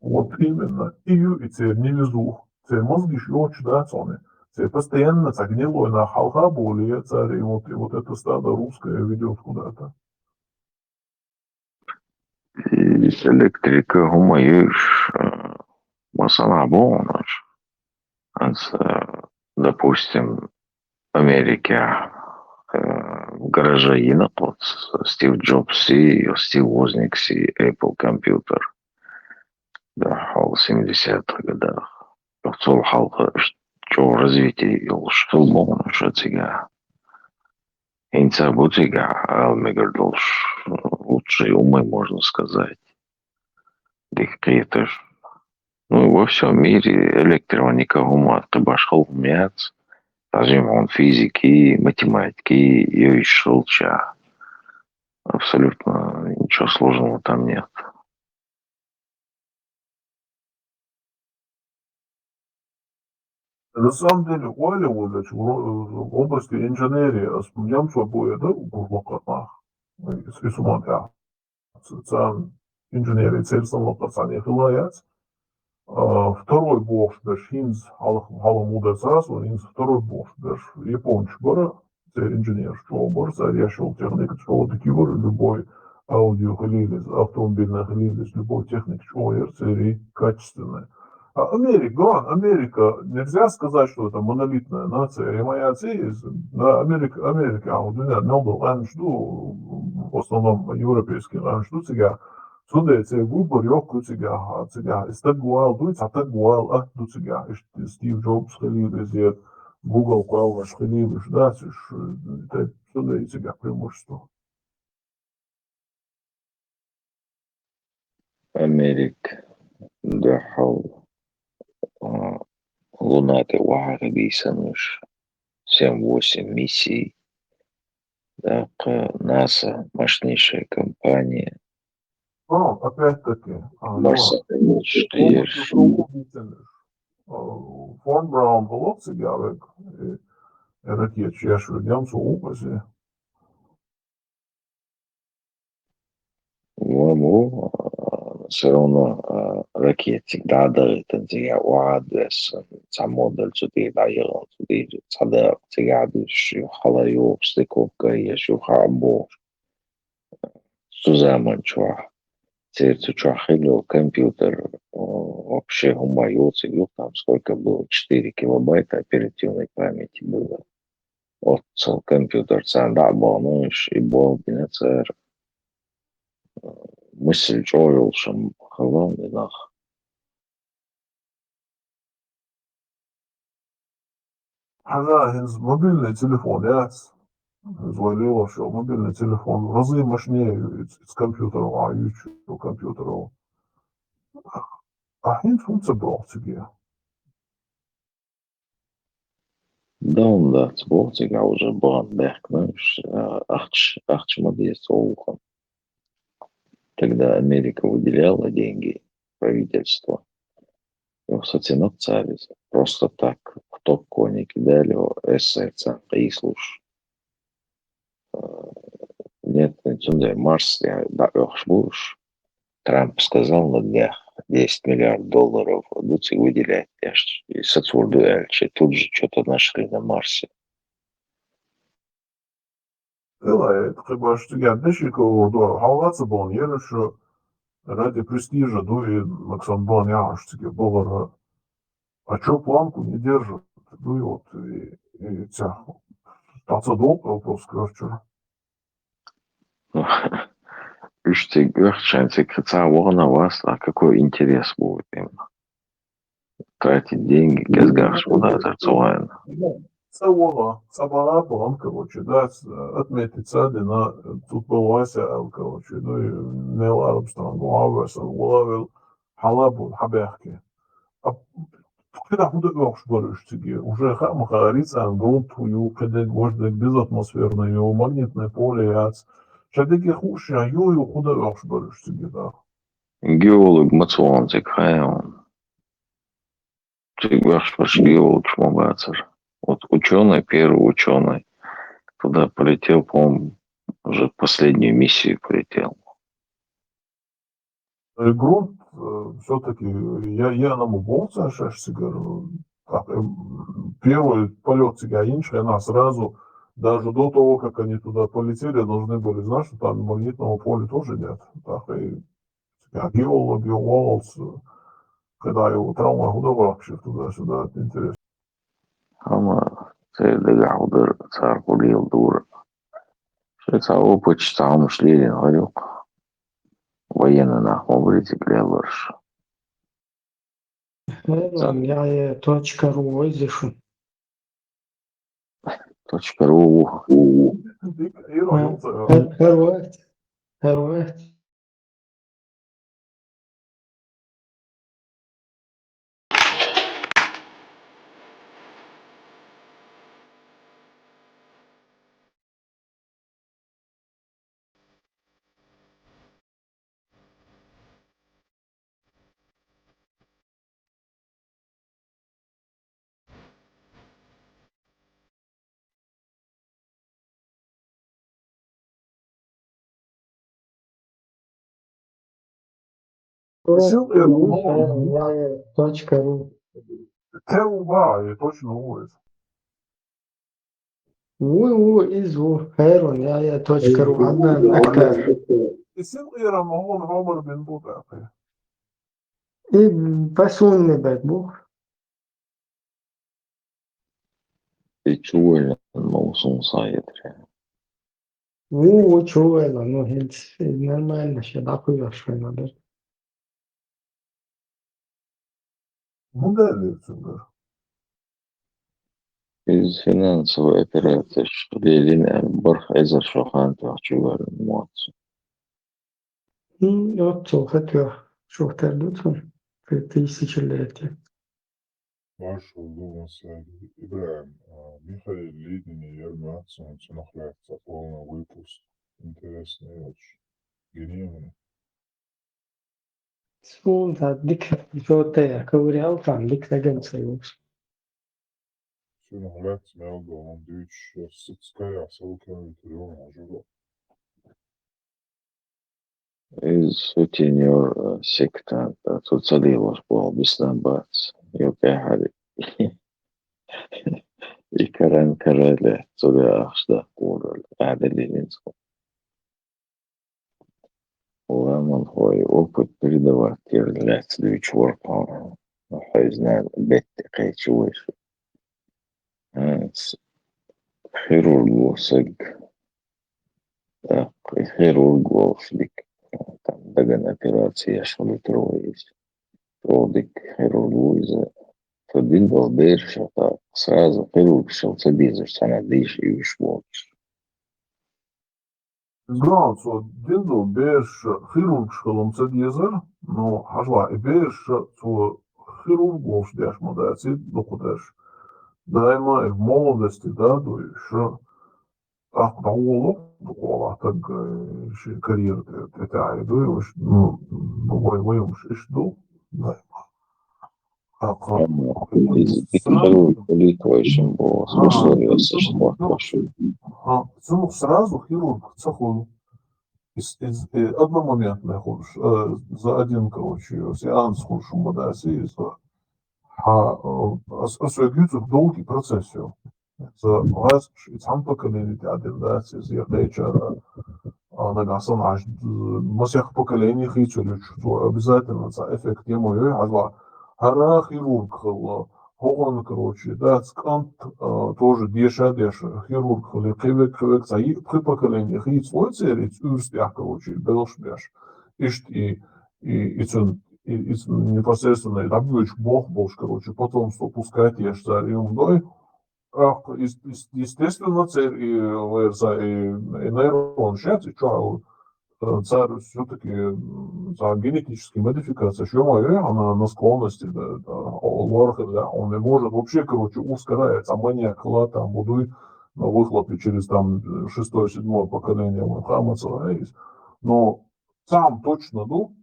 Вот именно. И ю, и цер не везух. Цер мозги ж очень, да, цоны. Цер постоянно ца гнилой на халха более царь, и вот, и вот это стадо русское ведёт куда-то. И с электрика гумаюш, э, масана бонаш. Анс, э, допустим, Америка, э, в гараже инок вот Стив Джобс и Стив Возникс и Apple компьютер. Да, в семидесятых годах. Цол халкъ, что развитие, и уж что цига. Инца бу цига, ал мегар долш, лучший умы, можно сказать. Диккъетыш. Ну, во всём мире электроника гумат, ты башхал гумят, даже он физики, математики, её ещё лучше. Абсолютно ничего сложного там нет. На самом деле, Оля Вольвич, в ро-, в области инженерии, а с-, ням свобода, да, у Курлакатнах. И с-, и суман, я. С-, сам инженерия, цель самого пацана, я хилаец. А, второй бокс беш хинз, хала, хала мудацас, он хинз второй бокс беш японч бара, цер инженер, что бара, цер яшел техник, что вот такие бара, любой аудио хилилис, автомобильный хилилис, любой техник, что яр, цери качественный. А Америка, Америка, нельзя сказать, что это монолитная нация, ремаяци, да, Америка, Америка, а вот у меня много, в основном европейский, раньше, цигар, Цудей цей выбор йоккхуй цигахьа, цигахь. Из тагвал дуй, ца тагвал а ду цигахь. Иш Стив Джобс хилийла, из я Google кхоалгӀаш хилийла, иш дац, иш, э, тӀе цудей цигахь преимущество. Америк духьал, а, луна тӀе вахьа бийсан уж, семь-восемь миссий. ТӀаккха НАСА, мощнейшая компания. Ну, опять-таки, а, ну, Марса, конечно, полностью еш. Полностью полностью, а, фон Браун полоци гавек, э, ракет чеш вегем со упаси. Бу, а, всё равно, а, ракета цига дӀадахийтина, цига охьа а доьссина, цхьа модуль цу тӀера дӀаяхана, цу тӀера цхьа дакъа цига а дуьсуш, юха хьала а йохуш, стыковка а еш, юха а бохуш. Цу заман чохь церан цу чохь хилла компьютер, а, вообще хӀума йоцург ю, там сколько было, четыре килобайта оперативной памяти было. Оццул компьютер царна дӀа а бахана, уьш и болх бина цара. Мысль чӀогӀа йолуш хилла и нах. Хьажа, хӀинца мобильный телефон яц. Иза вай лелош йолу мобильный телефон разы мощнее ю иза, иза компьютерал, а, ю компьютерал. А хӀинца хӀунда ца боху циге? Дан дац боху цигахь уже бахана баьхкина уьш, а, ахча, ахча ма деза цо вухана. Тогда Америка выделяла деньги, правительство. Юха сацийна цара иза. Просто так, кто кого не кидали, эсэсэрцан къийсалуш. Э, нет, цундела Марс дӀаоьхуш бу уьш. Трамп сказал на днях, десять миллиард долларов ду цига выделять деш, и сацор ду аьлча, тут же что-то нашли на Марсе. Ила, э, кхин баш цига деши кхуо ду, хьалха ца боху, яра шу ради престижа ду, и максан бан яхьаш цига бахара. А чё планку не держит? Ну и вот, и, и ця, та ца долг вопрос, короче. Уьш цига оьхучу, шайн цига цхьа вахана вас, а какой интерес будет им? Тратить деньги, кӀезгахаш ма дацара цу гӀайна. Ца ваха, ца бара бан, короче, да, отметиться дина, тут был Вася, короче, ну и Нел Армстронг, Вася, вала вел, хьала бу, хьабехке. А кхидӀа хӀунда оьхуш бара уьш циге? Уже хаа ма хаара, царна грунт хӀун ю, кхидерг, важдерг безатмосферный ю, магнитное поле яц. Ша дерриге хууш ю, ю, хӀунда оьхуш бара уьш циге, да? Геолог ма ца вахана цига, хьан ю? Цига оьхуш берш геологаш ма бацара. Вот учёный, первый учёный, туда полетел, по-моему, уже последнюю миссию полетел. Э, грунт, э, всё-таки я, я на бокса шаш цигар, э, так, э, первый полёт цига инчхена сразу, даже до того, как они туда полетели, должны были знать, что там магнитного поля тоже нет. Так, и цига геологи, волс, э, когда его травма худова вообще туда-сюда, это интересно. Амма церан дагахь хӀун дара, цара хӀун леладора? Шайн цхьа опыташ, цхьа хӀумаш лелийна хир ю-кх. Военный нах ма бара цига лелорш. Хьерон, яхье, точка ру вайзи шу. Точка ру ву. Дика, Хьерон, А, хьер-, хьер вац? Хьер вац? Ссылка. Точка ру. Те у ба, я точно увидел. Ву, ву, из ву, Хьерон, я, я, точка ру, Аднан, Актар. И ссылка я рамагон Омар бин Бутафи. И пасунный бек бу. И чувойлан ма ву суна сайхетарехь. Ву, ву, чувойлан, ну, хӀинца, и нормально, ша дӀакхуьйош вайн ма дара. ХӀунда аьлла цуьнгара? Иза финансовая операцеш лелийна аьлла, барх эзар шо хан тӀехь чувойлан ма вац. М, оццул хатоьхна шух тера ду цунна, тысячелетие. Маршалла ду, Масади. ИбрахӀим, а, Михаил Лидини яр мац, цунах лаьцна полный выпуск. Интересный очень. Гениально. Суна цхьа дика жоп тайа, ковырял там, дика даган ца юуш. Цунах лаьцна мел долу дуьйцуш, ас сица каяхь селкан витар йолу хьажура. Из сутенёр, э, сектант, а цо ца лелош болх бисна бац, йо тӀехьари. И каран карале, цо де ахш да курал, адали винцо. Ламан хой опыт передавать кер лец дуч воркан, хайзна бетте кайчу вайшу. Хирург лосаг, хирург лослик, там даган операция шалитровый. Родик хирург луиза. Цо дин дал берша, та сразу хирург шел, ца дезаш, цана диш и виш болчиш. Гран, цо дин дал берша хирург шхалам ца дезар, но хажла и берша цо хирург лош деш ма даци, духу деш. Даима и в молодости, да, дуй, ша. ТӀаккха дӀаволу, дукхола таг, э, ши карьера тӀе, тӀе тӀаьхьа ду, уж, ну, вай, вай уж иш ду. ТӀаккха Амма из сразу дикадар улитвайшим бу, ага, условия саш хватвашим. Ага, цунух сразу хирург ца хуй. Из, из, э, одномоментный хулш, э, за один, короче, сеанс хулш ма даси, из, ха, э, ас, ас, э, гюцук долгий процесс ю. За гӀазкаш и цхьан поколени тӀе Ӏадин дац, из я кхечара, а, нагахь санна Ӏаш, масех поколени хийцалучу, цо обязательно цхьа эффект ема йой, хьажла, хӀара хирург хилла, хӀокхуьнан, короче, дац кӀант, а, тоже деша, деша, хирург хилла, кхевек, кхевек, цхьа йиъ-пхи поколени хийцалой церан, и цӀуьрс тӀехь, короче, белш беш. Иштта и, и, и цун, и, и цун непосредственно и дӀабоьдуш болх болуш, короче, потомство пускать еш цара и хӀума дой, ТӀаккха, ес-, ес-, естественно, церан и вайрса, и, и нейрон шец, и чохь, э, цара всё-таки, м, цхьа генетическая модификация, шу ма йой, она на склонности, да, да, о-, лорхе, да, он не может вообще, короче, узкая, цхьа маньяк хила, там, будуй, на выхлопе через, там, шестое, седьмое поколение, вон, хамаца, да, есть. Но сам точно, ну,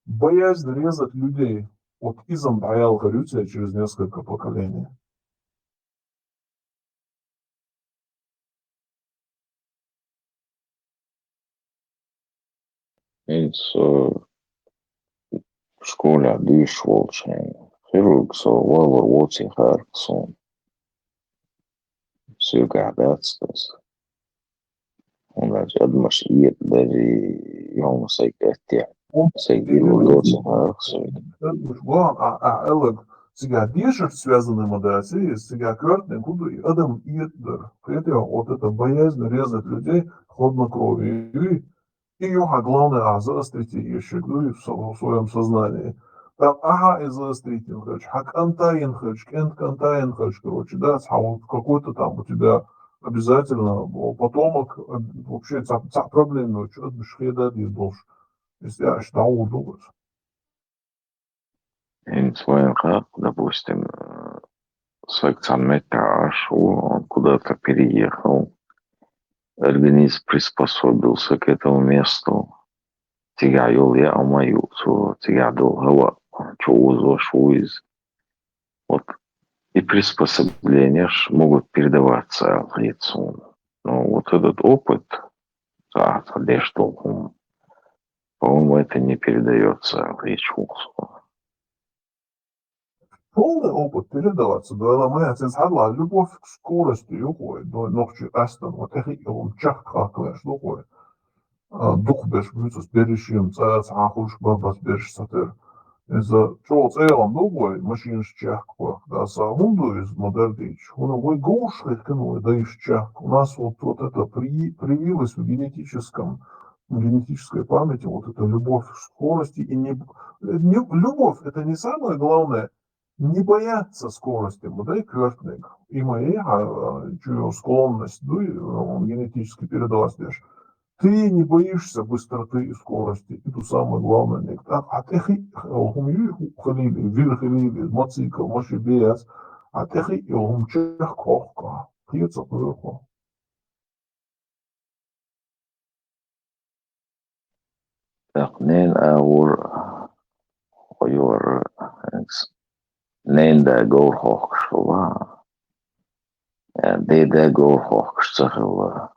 боязнь резать людей, вот изам дӀаялхар ю церан через несколько поколений. ХӀинца со школехь дуьйш волчу хенахь, хирург со валор воций хаьара суна. Соьгахь дац иза. ХӀунда аьлча адамаш эца дара, и юхна сайга аьттехьа, сайга дилла доцу хьарах соьга. Адамаш ван а, а, элаг, цигахь дешарца связанный ма дац, и цигахь коьртаниг хӀун ду, и адам эца дара. Кхетий, вот это боязнь резать людей, хладнокровие, и юха главное, а, заострить еш шег ду и в со-, в своём сознании. Так, ага, и заострить ин хьаьж, хьан кӀанта ин хьаьж, кӀент кӀанта ин хьаьж, короче, да, цхьа вот какой-то там у тебя обязательно, о, потомок, э, вообще цхьа, цхьа проблема йоцуш, адамаш хеда дийр долуш. Если я аш дӀавур ду. ХӀинца вайн хьакъ, допустим, э, сайга цхьана меттехь Ӏаш ву, он куда-то переехал, организм приспособился к этому месту, цигахь йолу яа ма ю, цо цигахь долу хӀаваъ чу узош ву иза. Вот и приспособлениеш могут передаваться, аьлла хета суна. Но вот этот опыт, цхьа, цхьа деш долу хӀума, по-моему, это не передаётся, аьлла хета суна. Полный опыт передаваться, да, ма яц, цхьа а любовь к скорости ю хьой, но нохчи астан, вот эхи йолу чехка хьакхавеш ду хьой. А, дукхахберш буьйцу ас берриш йина цӀа, цхьа хуьлуш бан бац берриш ца тера. Иза чӀогӀа цӀе а ду вай, машинаш чехка хӀокху, да, сан хӀунда ду иза ма-дарра дийцича? ХӀунда вай говраш хихкина вай дайша чехка. У нас вот, вот это при-, привилось в генетическом, в генетической памяти вот эта любовь к скорости и не, не, любовь — это не самое главное, не бояться скорости, ма дай коьртаниг. И моя, а, чуьра склонность, ну, и, а, он генетически передалась деш. Ты не боишься быстроты и скорости, и ту самое главное, ниг. А, а тӀехи, а, хӀума юй, хӀу-, хилийли, вир хилийли, мотоцикл, машин беяц, а тӀехи, а, хӀума чехка хьокху, кхета ца кхоьру. ТӀаккха ненан агӀор хьо йора, ненан да говр хохкуш хилла, ден да говр хохкуш ца хилла,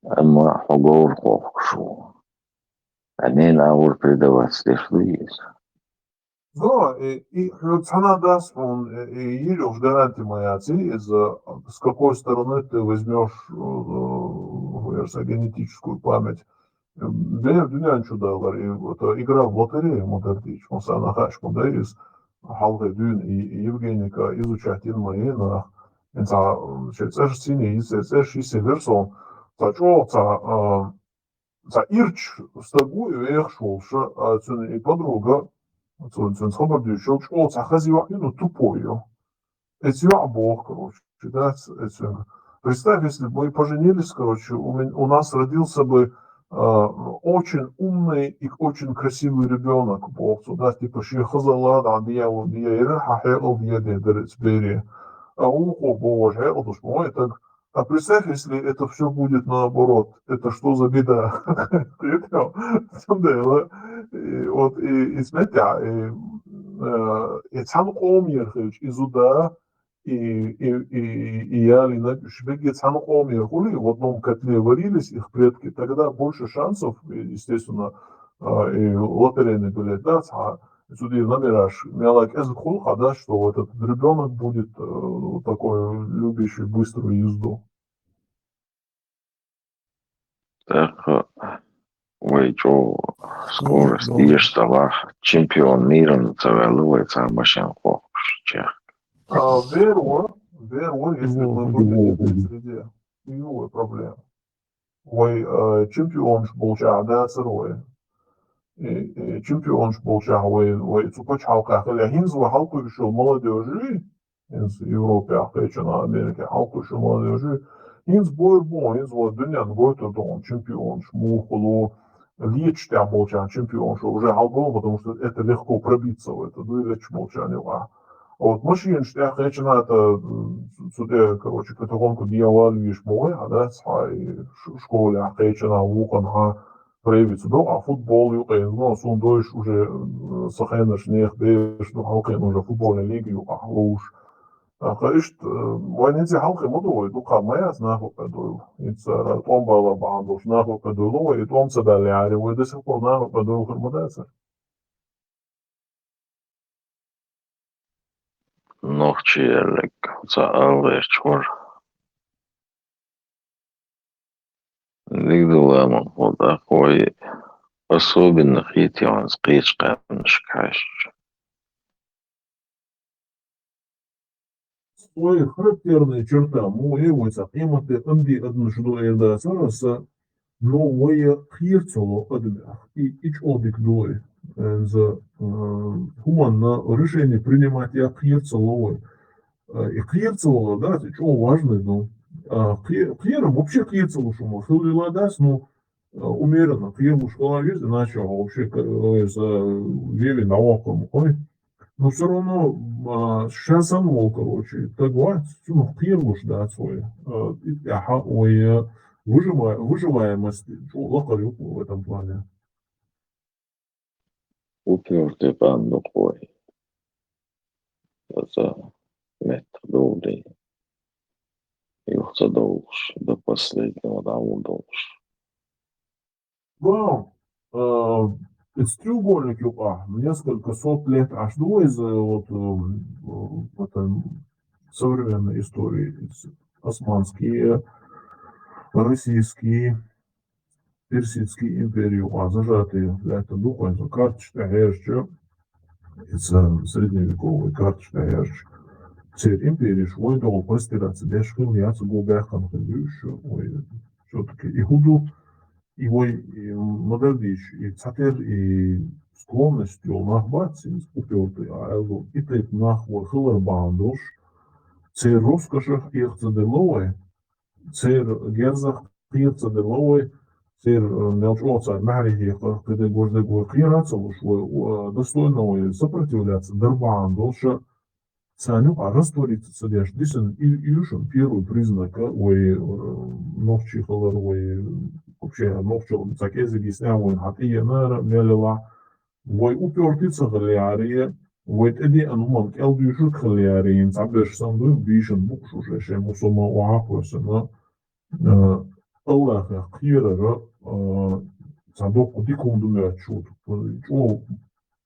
амма хьо говр хохкуш ву. Они на ур предаваться деш луиз. Да, и, и хьо цхьана дац хьуна, и, и йилуш гаранти ма яц, из, э, с какой стороны ты возьмешь, э, версия генетическую память. Бер дуьнен чу далар, и вот, э, игра в лотерею ма дардич, ма сана хаш ма да из, хьалхе дуьн, и, и Евгеника изучать ин ма енах, ин ца, м, ше цеш сини, и ше цеш и ше версон, ца чо, ца, э, ца ирч стагу и вехш волша, а цун и подруга, цун, цун хабар дюшил, чо ца хази вахину тупой. Эцю бог, короче, да, эцю. Представь, если бы мы поженились, короче, у, меня, у нас родился бы э, очень умный и очень красивый ребенок, бог, да, типа, ши хазала, да, дия, дия, ира, ха, хе, дия, дия, дия, дия, а у, о, боже, хе, душ, мой, так, а представь, если это все будет наоборот, это что за беда? Ты там, там, да, и вот, и, и смотри, и, э, и цан ком ерхич, и зуда, и, и, и, и я ли на, шбеги цан ком ерхули, в одном котле варились их предки, тогда больше шансов, естественно, э, и лотерейный билет, да, ца, судьи номераш, мяла кез хул, да, что вот этот ребенок будет э, такой любящий быструю езду. Так, вай чо скорость еш талах чемпион мира на цавелу вай ца машин хохш чех. А, веру, веру, если мы будем в этой среде. Юэ проблема. Вай э, чемпионш болча да царвай. Э, э, чемпионш болча вай, вай цупач халка хиле. Хинз ва халку бишо молодежи, из Европе, а кайчана Америке, халку шо молодежи. Из бор бо, из ва дуньян гойто дон чемпионш, мухулу, лечтя болча чемпионш, уже халбо, потому что это легко пробиться в это, ну и леч болча не ва. А вот машин штя кайчана это, м, суде, короче, какую-то гонку дьявол виш мой, а да, цхай ш-, школе, а кайчана вухан, а проявиться. Ну, а футбол юкъе, ну, сун дойш уже, м, сахенаш нех беш, ну, халкын уже футбольная лига юкъа луш. А, ка ишт, э, вайнинзи халкы муду вай, дука маяс наху кадуйл. Ица томбала бандуш наху кадуйл, вай томца дали ари, вай до сих пор наху кадуйл хурмадаса. Нохчияллаг ца алгъерчхор. Дигдуламан худах вай особенно хитион скъечкъанш каш. Свои характерные черта, му е вай ца къиматте анди адмаш ду эрдаса, но вай кхирцало адмах, и, и чодик дуй. За, э, хуманна решение принимать я кхирцало вай. Э, и кхирцало, да, это чё важно, ну. А кхи-, кхиром вообще кхирцало, что мы хылила дас, ну, э, умеренно, кхирлуш хала есть, иначе вообще, э, за веви на оком, ой. Но все равно, а, сейчас он вол, короче, так говорит, ну, кхирлуш, да, свой. Э, и, аха, ой, э, выжива-, выживаемость, чё, лакарюк в этом плане. Упёртый пандук вай. Ца меттах довлий. Юхца долуш, до последнего давул долуш. Вау! Э, из треугольник юкъа несколько сот лет аж дуй из, э, вот, э, в этом современной истории. Из османские, российские, персидские империи юкъа зажатые, это духовенство, карточка герча, это средневековый карточка герча. Цер империш вой дол простираться деш хил яц губяхан хил ещё, ой, все-таки и худу, и вой, и мадардиш, и цатер, и склонность йол нах бац, и упёртый, а элдо, и тейп нах вой хилар бандош, цер роскошах ихца деловой, цер герзах кхирца деловой, цер, э, мелчоцар, махри хиха, кыде гожде гой кхирацалуш, вой, э, достойно вой сопротивляться, дарбан долша, цаню, а раствориться цадеш, дисэн и, и юшен первый признак, э, вой, э, нохчи халар, вой, вообще, нохчи, цакези гисня, вой, хат и янара, мелела, вой упёртый цахали арие, вой теди ануман кел дюшук хали арие, ин цабеш сан дуй, бишен букш уже, ше мусома уахуэсена, э, Аллаха кхирара, э, цхьа доккха дика хӀума ду моьттуш ву. ЧӀогӀа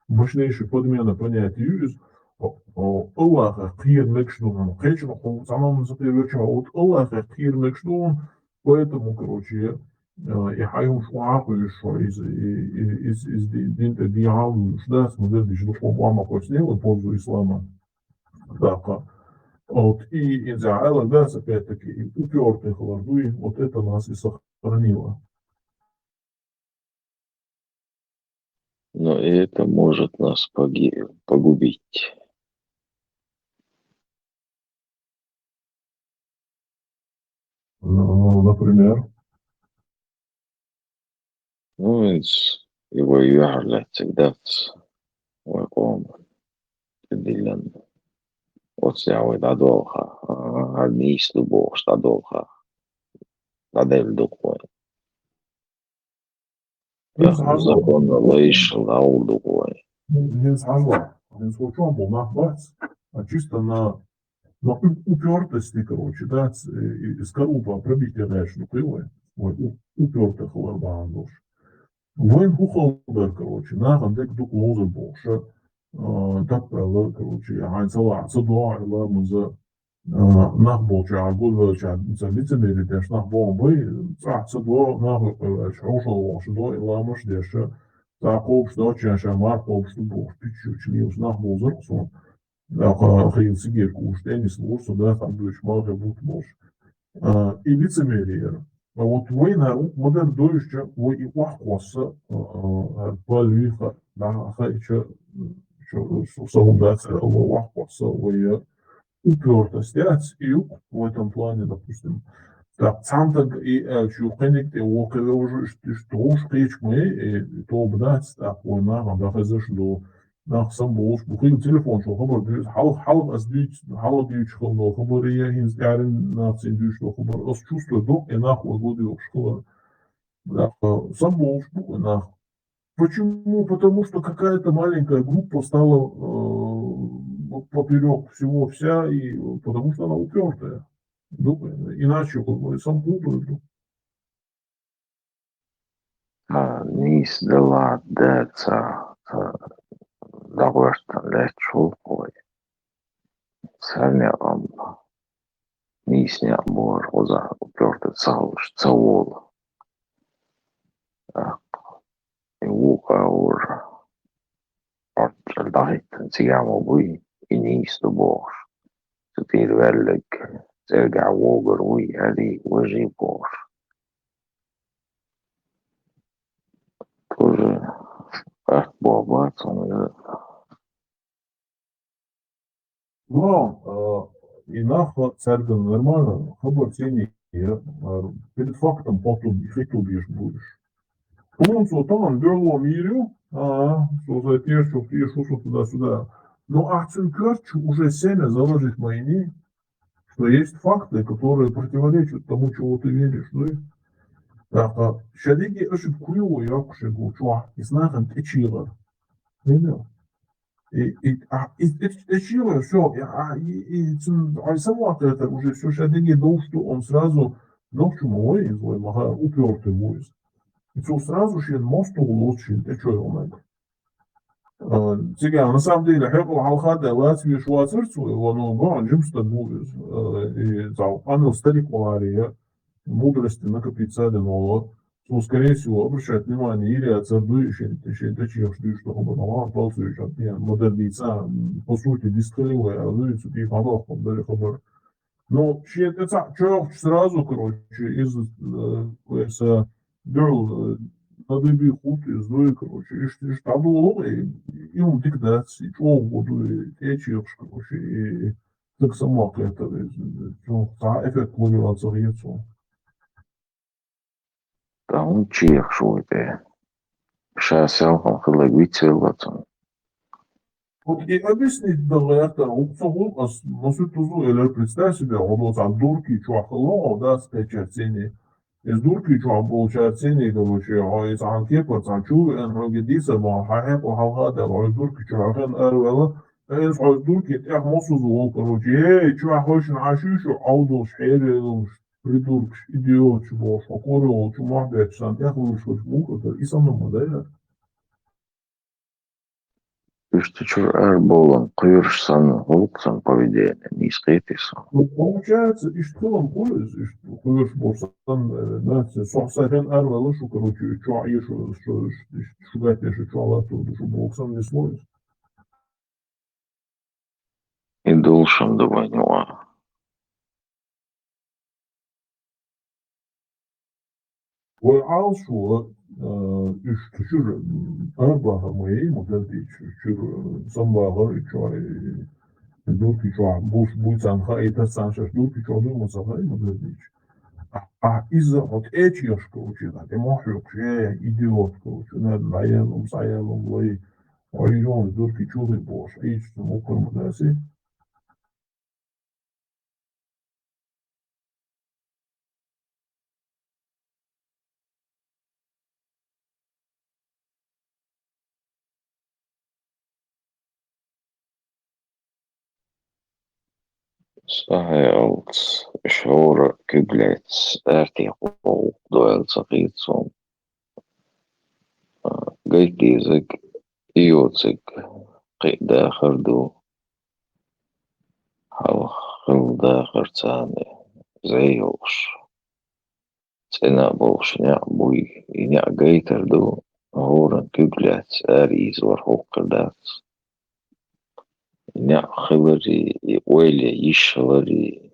мощнейшая подмена понятий ю иза. О, о, Аллахах кхера мегаш ду хьуна. Кхечанхьа хьо цхьаннена ца кхера ваьчча, вот Аллахах кхера мегаш ду хьуна. Поэтому, короче, э, и хьайомаш охьа а кхуьйсуш, из, и, и, из, из ди-, дин тӀа дехьа а вуьйлуш дац, ма-дарра дича дукха хӀума охьа ма кхоьссине, в пользу ислама. ТӀаккха. Вот, и, и из аьлар дац, опять-таки, и упёртый хилар дуй, вот это нас и сохранило. Но и это может нас поги-, погубить. Ну, например? Ну, из, и вай юьхьарлаьццаг дац, вай къоман тӀедиллина. Оццехь вай дӀадолха, а, хӀара нийса ду бохуш дӀадолха, дӀаделла ду-кх вай. ХӀинца хьажал. Законна лайшал дӀагӀур ду-кх вай. ХӀинца хьажал. ХӀинца хӀокху чохь болу нах бац, а чисто на, на у-, упёртости, короче, дац, и, и, из каруба пробить ян гӀерташ ду-кх вай. Вай у-, упёртый хилар бахьана долуш. Вайн хӀун хала дара, короче, нахана дерг дукха ловзар бохуш, а, таппаьлла, короче, хьайн ца лахь, ца догӀу, ламаза, а, нах болчохь, гулвелчохь, цхьа лицемерие деш нах боху бай, цӀахь ца до, нахе кхеваьлча, хьошалла вахаш до, и ламаш деш, цхьа кхобуш до, чен ша марха кхобуш ду бохуш, пиччучу лелаш нах бовзар-кх суна. ТӀаккха хийла сигерка уьш, теннис лур со, да, там дуьйцуш, малхе бутт болуш. А, и лицемерие яра. А вот вайна хӀара вукху ма-дарра дойшуча, вай и охьакхосса, а, а, хӀара палви ха-, дӀа хаийча, чо-, со-, со хӀума дац, вай охьакхосса, вай, а, упёртость яц, и ю-кх в этом плане, допустим. Так, цхьана стага и аьлча, ю кхиниг тӀе вокху вевжа, иштта, иштта гӀуш кхечу ма, и тоба дац, так, вай нахана дӀахезаш ду, нах самаболуш бу. Хийла телефон чохь хабар дуьйцу. Хьалха, хьалха ас дуьйцу, хьалха дуьйцуш хилла долу хабар я, хӀинца тӀаьхьарниг нахаца дуьйцуш долу хабар. Ас чувствую, доккха и нах вай гулдоьхуш хилар. Нах, э, самаболуш бу и нах. Почему? Потому что какая-то маленькая группа стала, э, поперёк всего вся, и потому что она упёртая. Ну, иначе, как бы, сам глупый. Ткъа нийса далахь, да, ца, ца дӀагӀоьртина лаьтташ ву вай. Цхьа некъ-м, нийса некъ бохург кхузахь упёртый ца хилча ца волу. ТӀаккха и вукху агӀор Ӏоттачул дӀахӀиттина цигахь ма буй, и нийса ду бохуш. Цу тӀера ваьлларг цӀергахь вогур вуй, хӀарий, важий бохуш. Тоже атта боху бац хьуна. Но, а, и нах цаьрга нормально, хабар цӀена я, а, перед фактом потом хӀитту беш бу уьш. Хьуна цо тахана дуьхьало ма йийр ю, а, цо сайн тешачух теша ву со туда-сюда. Но ахь цуьнан коьрта чу уже семя заложить ма йиний, что есть факты, которые противоречат тому, чего ты веришь, ну и так, а, шадерриге ошибку йо, йоккхуш йолу чохь, иза нахана тӀечийгӀар. Понял? И, и, а, и, и, и чего, всё, и, а, и, и, цун, а, и самохь это уже всё, ща деньги дал, что он сразу, ну, чему, ой, из, ой, маха, упёртый вуйз. И цо сразу шен мосту лоцу шен, ты чё, он это? А, цигахь, на самом деле, хьекъал хьалха даьлла, лаца веш вацар цо, его, ну, гон, жимста вуйз. Э, и цал, ангел старик валаре, мудрости накопить цадин волу. Цо, скорее всего, обращать внимание йийр яцар дуй, шен, шен тӀечех дуьйш ду хабар, хьалха палсуьйчу, ма-дарра дийца, м, по сути, дистхили вай, а дуй, цу тӀе хьалха хабар, дари хабар. Ну, шен тӀе цхьаъ чоьхча сразу, короче, из, э, вайса дуьхьал, э, надуьби хӀутту из дуй, короче, иштта, иштта дӀадолу, и, и хӀума дика дац, и чӀогӀа гу дуй, тӀечехаш, короче, и, и стаг самохь кхетар, и, и, цунах цхьа эффект ло йола ца хета суна. Ткъа хӀунда чехаш ву тӀе? Ша селхана хилларг вицвелла цунна. Вот и объяснить дан гӀертар, хӀокху ца хӀума ас масуьттазу элира, представь себе, хьо доцахь дурки чохь хилла, хьо дас кхечара цӀене. Иза дурки чохь болчара цӀене, короче, хьо и цхьана кепара цхьана чу веана, хьоьга дийцар бахьана, хьан хьекъал хьалха а даьлла, хьо иза дурки чохь хьан араваьлла, иза хьо иза дурки тӀех мосаза волу, короче, эй, чохь хойшина хьан шуьйшу, Ӏовдалуш, хьере луш. придуркаш, идиоташ бохуш, хьо кхоро волчу мохь бетташ санна тӀехвуьйлуш волчу муха тара, и санна ма дай. Уьш цу чуьра арабовлан кхоьруш санна, гӀуллакх санна поведение, нийса кхетий со. Ну, получается, иштта хилам хуьлу иза, иштта кхоьруш бу санна, э, наци, со сайхан арвала шу, короче, чохь Ӏешу, шу, шу, шу гатдеш, шу чохь латтор ду, шу боху санна нисло иза. И долуш ду вайн юкъа. Вай Ӏалашо, а, уьш чуьра, м, арабахар ма яй, ма дардийча, чуьра, м, самбахар, и чохь, и дурки чохь, буш буй царна хаийтар, царна шаьш дурки чохь дуй ма ца хаий, ма дардийча. А, а иза хьо тӀеча ешка учи, тӀе мохь хьоькхуш, э, идиотка учи, на, наелум, саелум, вай, ой, жон, дурки чуьра бохуш, Ӏийча, мукхар ма даси. Сахьаялц, шура куьг лаьцна, арти къовкъ дойла ца хета суна. Гайта дезарг, и йоцург кхин а дахар ду, хьалха хилла дахар царна зӀе йолуш. ЦӀена а болуш неӀ буй, и неӀ гайтар ду, хӀоранна куьг лаьцна, ара ийза вара хӀокхуьр дац. И неӀ хиларе, и ойла йиш хиларе,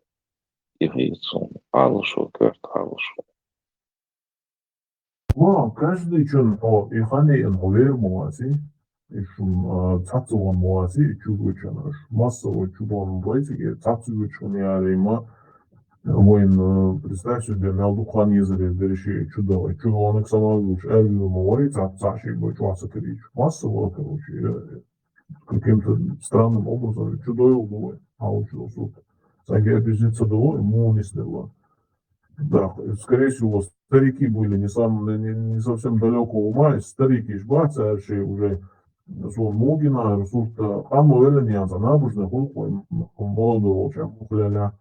и хета суна Ӏалашо, коьрта Ӏалашо. Ма, каждый чун хьо, и хан еана хьо вер ма ваций, и шун, а, цхьацца ван ма ваций, и чу гучан аш. Массо а чу бан ма вай циге, цхьацца гучан яре ма, вайн, а, представь себе, мел ду хан езаре берише чу давай, чу ванак сама гуч, эр вил ма вай, цхьацца ши бой чу ваца кирич. Массо а, короче, э, каким-то странным образом чу дойл ду вай, а учу сут. Саге объясниться давай, му не сдела. Да, скорее всего, старики были не сам-, не, не совсем далёкого ума, и старики ж бац, а ше уже сон могина, сурта, а мо велен янца, набожный хулк, ой, м, м, молодой волча, мухляля.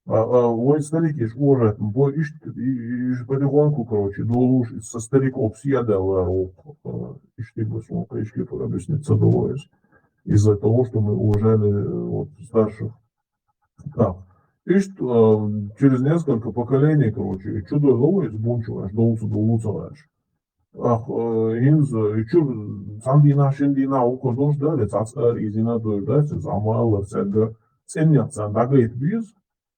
А, а, ой, старики ж уважать, м, бо ишт, и, и, и ж потихоньку, короче, долуш, и со стариков съедала рук, э, ишти бы сон, книжки объясниться доводишь. Из-за того, что мы уважали, э, вот, старших. Так. Иштта, а, через несколько поколений, короче, чудо ловит бунчу аш, долцу, долцу аш. Ах, э, инза, и чур, цан дина, шин дина, укор дош, да, ле, цац ар, и зина дой, да, ци замалар, церга, ценнят цан дагайт биз,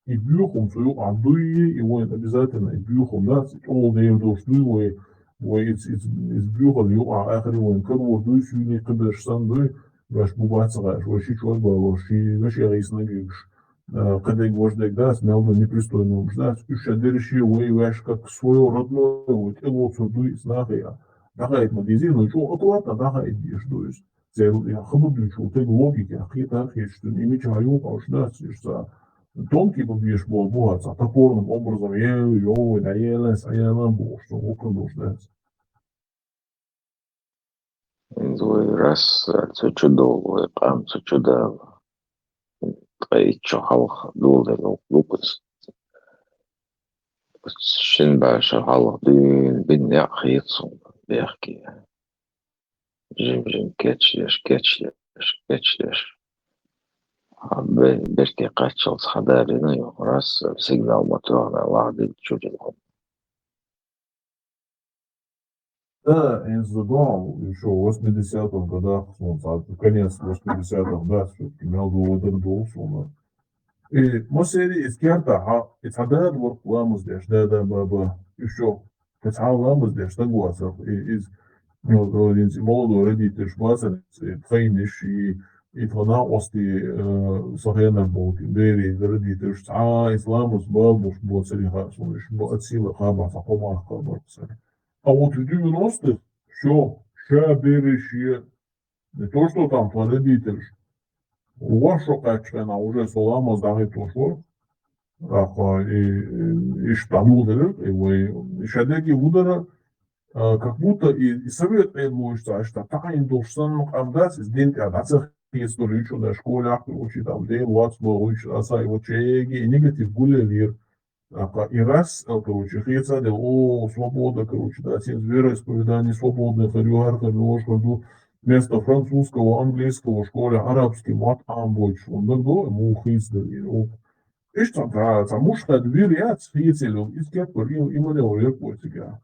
и бюхум цу ю, а дуй, и войн обязательно, и бюхум, да, ци тол дейр дош дуй, вой, вой, иц, иц, иц бюхал ю, а ахри войн, кар вор дуй, сюни, кабеш сан дуй, Ваш бу бац гӀаш, вай ши чор балош, ши вешериснаг югаш, э, кхидерг важдерг дац, мел ду непристойно уж дац. Уьш ша деррише вай ваьш как своё родное, вай тӀелоцур дуй иза нахе а. Дахайт ма дизи, но чӀо аккуратно дахайт деш ду иза. Церан я хабар дуьйчул тег логика, кхетар хеташ ду, и мича юкъа уж дац, уж ца тонкий бу беш бол бу, ца топорным образом, е, йо, да, елес, а елан бу, что вокруг уж дац. Вай рас цу чу долу, вай къам цу чу дала. Ткъа итт шо хьалха доладелла вукху иза. Шин бӀе шо хьалха дуьйна бина некъ хета суна бехке. Жим-жим кечдеш, кечдеш, кечдеш. А бе-, берте кхаччалц хьадарина, юха рас сигнал ма тоьхна, лагӀдина чу дина хӀума. Да, из забавно, ещё в восьмидесятых годах, ну, а, конец восьмидесятых, да, всё-таки мел ду вадар ду, суна. И масери из керта, ха, и цхьа дада вар ламаз деш, дада, баба, ещё, и цхьа ламаз деш, согласен, и из, ну, говорит, и молодой родитель, шбасар, и тхайниш, и, и тхана ости, э, сахенар болти, бери, родитель, а, и ламаз бал, буш, бо цари ха, суниш, бо, от силы хаба, сахомах хаба, сари. А вот в девяностых всё, ща береши, не то, что там по родителям, у вас шо качкана, уже салама сдали то, что, ах, и, и, и штану дерет, и вы, и шадеги удара, а, как будто и, и совет эдмуешца, а что, та им должен обдать, из день, а, да, цех, историю, что, да, школе, ах, учи, там, день, вац, был, уч, а, са, и вот чеги, и негатив гуле лир. ТӀаккха и раз, э, короче, хецаде, о, свобода, короче, да, цин вероисповедание свободное хир ю, хӀара хир ю, вож хир ду, вместо французского, английского школе арабский мотт Ӏамбойчу, он даг до, му хийцаде, о. Иштта цхьа, цхьа муш хад вир яц, хийцел, из кеппар, и, и маневр верг вой цига.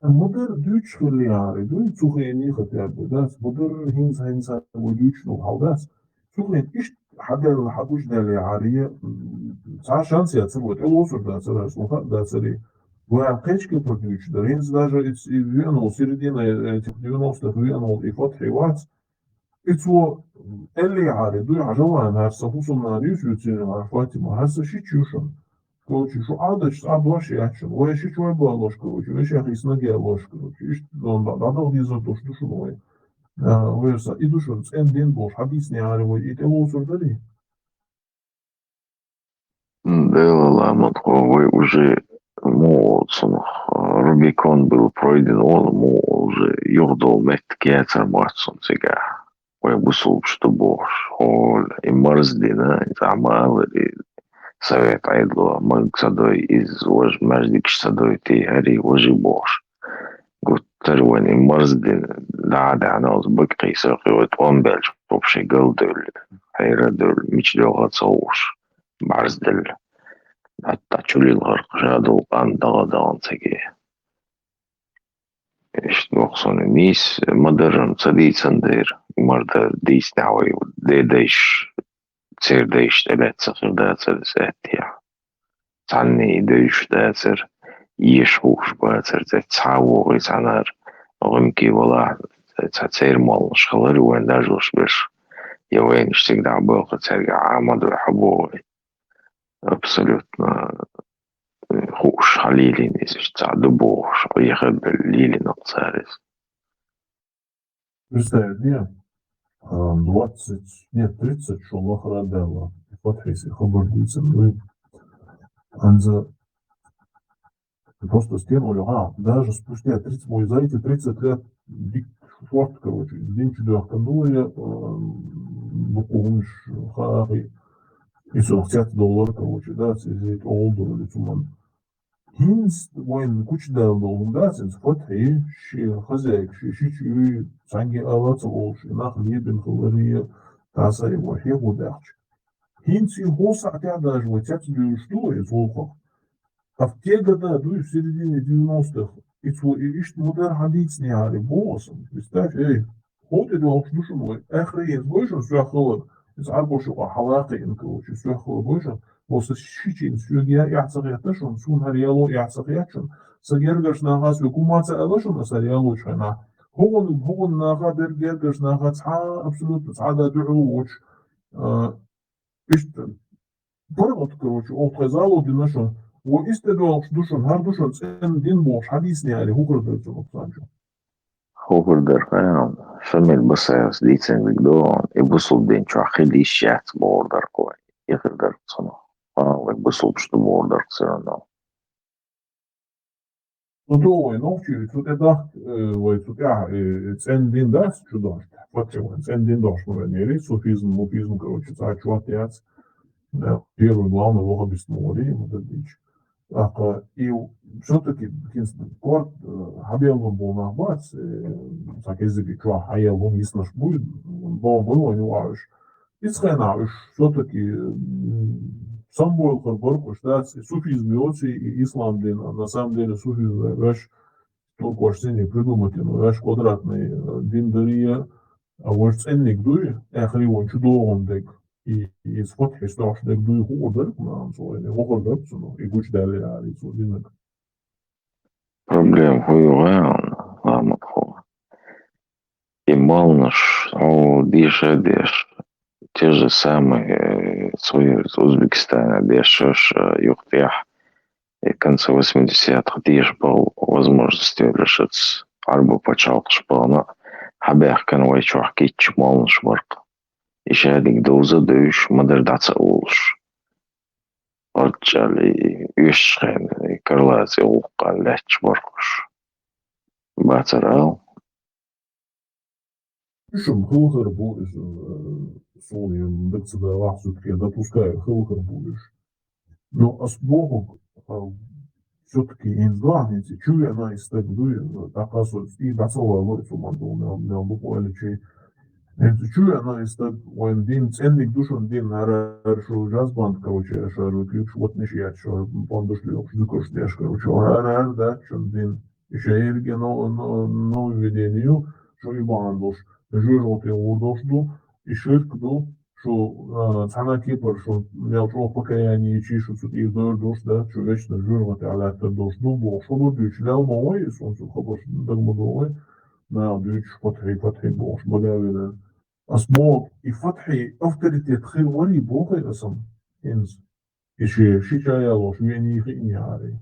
Ма-дарра дуьйцуш хилла яхьарий дуй, цу хенахь хатӀа бу дац, ма-дарра хӀинца, хӀинца вай дуьйцуш долу хьал дац. Цу хенахь иштта хьадаьлла, хьагучудаьлла яхьарий, м, цхьа шанс яцара вай, тӀелоцур дацара, ас ма хаьа дацарий. Вай кхечу кепара дуьйцуш дара. ХӀинца даже и, и веана волу середина, э, этих девяностых веана волу и Фатхьи вац. И цо, м, элли яхьарий дуй, хьажал вайн, хӀара сан хӀусамнана ю, соьца йина хӀара Фатима, хӀара сан шича ю шуна. Короче, шу Ӏадаташ цхьа дош яц шуна. Вай шича вай балош, короче, вешех йиснаг ялош, короче. Иштта дон дӀа-, дӀадала дезар долуш ду шуна вай. А, вай сан, и ду шуна, цӀена дин болуш, хьадийцина яхьарий вай, и тӀелоцур дарий? Делала ма тхо, вай уже, муха цунах, Рубикон был пройден, вала муха уже юхадовла меттиг яцар моццун цигахь. Вай бусулбаш ду бохуш, хьола и марздина, и цхьа ма аларе, совет Ӏедало мага ца дой, иза важа маьждигаш ца дой, те хӀари важи бохуш. Гуттар вайн и марздина, дӀа-дӀа налз бакъ хийса, кхин вай тӀом баьлча, вообще галдевлла, хьера а девлла, мича доьлху ца хууш, бӀарзделла. ХӀатта чулил гӀаркъ жадал къан дагӀа-дагӀан ца гея. Иштта боху суна, нийса ма-дарра ца дийцан дера, мара дар дийцинехь вай дедайш, церан дайш тӀелаьцна хир дацара иза аьттехьа. Цхьанне и девзаш дацара, еша хууш бацара, цӀе цхьа а вогӀий цхьанара, гӀуьмке валахь, цхьа церан молланаш хилар вайн дажош берш, я вайнаш цига дӀа а боху, цаьрга Ӏамадо хьабогӀий. Абсолютно, э, хууш хьалелийна иза, иштта цхьа ду бохуш, къехабелла лелийна цара иза. Представь, где, а, двадцать, нет, тридцать шо лахара даьлла. И Фатхьис и хабар дийцина вай. Анза просто стен олуьгӀа, даже спустя тридцать, ой, за эти тридцать лет дик шорт, короче, дин чу доьхкан ду я, а, букъу хӀумаш хаахи, и сох цец доллар, короче, да, цизит олдур ли цуман. ХӀинца вайн гучудаьлла долу хӀума дац, хӀинца Фатхьи, шен хозяйка, шен шича юй, цхьаьнгге ала ца волуш, и нах лебина хиларе, таса и вай хьехо даьхча. ХӀинца и хӀо сахьтехь даже вай цец дуьйлуш ду вай иза гӀуллакхах. А в те года, дуй, в середине девяностых, и цо и иштта ма-дарра хьадийцинехьарий боху аса. Представь, эй, хӀун тӀедогӀуш ду шуна вай? Аьхаре еза бой шуна соьх хилар? Иза Ӏарбош юкъа хьалакхиъна, короче, соьх хилар бой шуна? Вай сан шичина соьга яа эхь ца хетта шуна, суна хӀара яло эхь ца хетта шуна. Сан гергарчу наха соьга хӀума ца аьлла шуна, аса хӀара ялочу хенахь. ХӀугун, хӀугун наха, берг гергарчу наха цхьа а, абсолютно цхьа а да дуьхьал воцуш, а, иштта паргӀат, короче, оха тхайн зало дина шуна. Вай иштта тӀедогӀуш ду шуна, хӀара ду шуна цӀена дин бохуш хьадийцинехьарий, хӀун хир дара цунах, Санчо? ХӀун хир дара хаьий, Шамил Басаевс дийцинарг ду, и бусулба дин чохь хила йиш яц бохур дара-кх вай. И хир дара-кх цунах. А, вай бусулбаш ду бохур дара-кх все равно. Цу тӀе вай нохчий, цу тӀе дахка, э, вай цу тӀехь, э, цӀена дин дац чу дохуш, паччахь вайн цӀена дин дохуш ма вен ери, суфизм, муфизм, короче, цхьа чот яц. Да, первый главный ваххабист ма вари, ма дадинчу. ТӀаккха и всё-таки кхин корта, э, хьабеллун болу нах бац, э, цхьа кӀеззиге чохь хьаелла хӀума йиснарш буй, боху буй вайн юкъахь уьш. Иза хенахь уьш всё-таки, м, самбойлахар бара-кх уьш, дац, и суфизм йоций, и ислам дин, а на самом деле суфизм ваьш туркош синий придумать йина, ваьш квадратный, э, дин дарий, а ваьш цӀенниг дуй, эхари вайн чу догӀун дерг. И, и иза Фатхьис дохуш дерг дуй хуур дара-кх, нахана цо, и вахар дара-кх цунах, и гучудаьлла яхьарий цо динаг. Проблема хӀун ю гӀайна, ламат хӀу? И молланаш, хьо деша а деш, те же самые, э, цо Узбекистана дешаш, э, юхатӀехь, и конце восьмидесятых деша бахана возможность йолуш оцу Ӏарбо пачхьалкхаш бахана, хьабаьхкина вай чохь кийча молланаш бара-кх. И шадерг довза а девзаш, ма-дарра дӀа ца а волуш. Паччахьалла и оьшучу хенахь, и карлаца и гӀуллакх лаьтташ бара-кх уьш. Бацара ала? Уьш-м хилхар бу, иза, э, суна дан ца далахь, всё-таки допускаю, хилхар бу уьш. Ну, ас боху, а, всё-таки хӀинца дуьхьа, хӀинца чу веана и стаг дуй, тӀаккха со и дӀа ца вало, и цу ман долу мел, мел ду къойлачи. ХӀинца чу веана и стаг, вайн дин цӀенниг ду шун дин, хӀара, хӀара шу жазбант, короче, аша ру куьйгаш ватнаш яц, шу пандуш лоьхуш, зуькарш деш, короче, хӀара, хӀара дац шун дин. И ша ерриге но-, но-, нововведение ю, шу и бахьана долуш, жуьжгӀу тӀе гӀур долуш ду, и ширк ду, шу, а, цхьана кепара шу мел чӀогӀа покаяние чу шу цу тӀера дойр долуш дац, шу вечно жуьжгӀу тӀехь лаьттар долуш ду, бохуш хабар дуьйцуш лел ма вай, и суна цу хабарш дага ма до вай, наха дуьйцуш фатхьи, фатхьи бохуш, бага а вина. Ас боху, и фатхьи авторитет хир варий боху аса, хӀинца. И ши, ши ча ялош вений хиъний хьарий.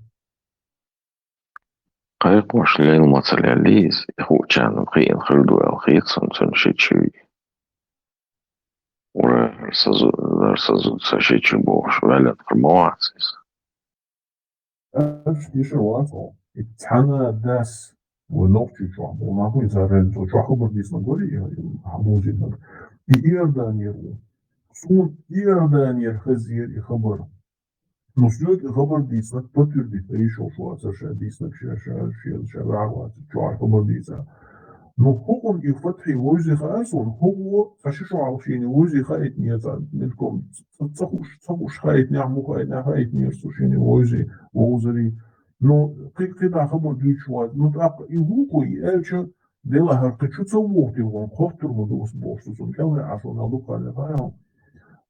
Кхайкхош лел ма ца леллий иза, и хуучарна кхиъна хир ду аьлла хета суна цуьнан ши чуьй. Ура, хӀара са зу-, хӀара са зуда сан ши чу бохуш, ваьллан хир ма вац иза. Аша тиша вац хьо. И цхьана дас, вай нохчий чохь, бо нахуй цара цо чохь хабар дийцинарг вари, хьан бузийнарг. И Иорданера ву. Суна Иорданера хезира и хабар. Ну, соьга и хабар дийцинарг подтвердить дан йиш йолуш вацара ша дийцинарг, ша, ша, ша, ша ваьхьа вацара, чохь хабар дийца. Ну, хӀокхунна и фатхьи вовзий хаьа суна, хӀокхо цхьа ши шо хьалха шена вовзий хаийтинера цхьа мелком, ца, ца хууш, ца хууш хаийтинехь, муха хаийтинехь, хаийтинера цо шена вовзий, вовзарий. Ну, кхин, кхидӀа хабар дуьйцуш вац. Ну, тӀаккха и вукхо и аьлча, Делахь хӀара кхин чу ца воху те вон, хоттур ма ду ас бохуш, цунна кӀел веана шуна дукха лехьа.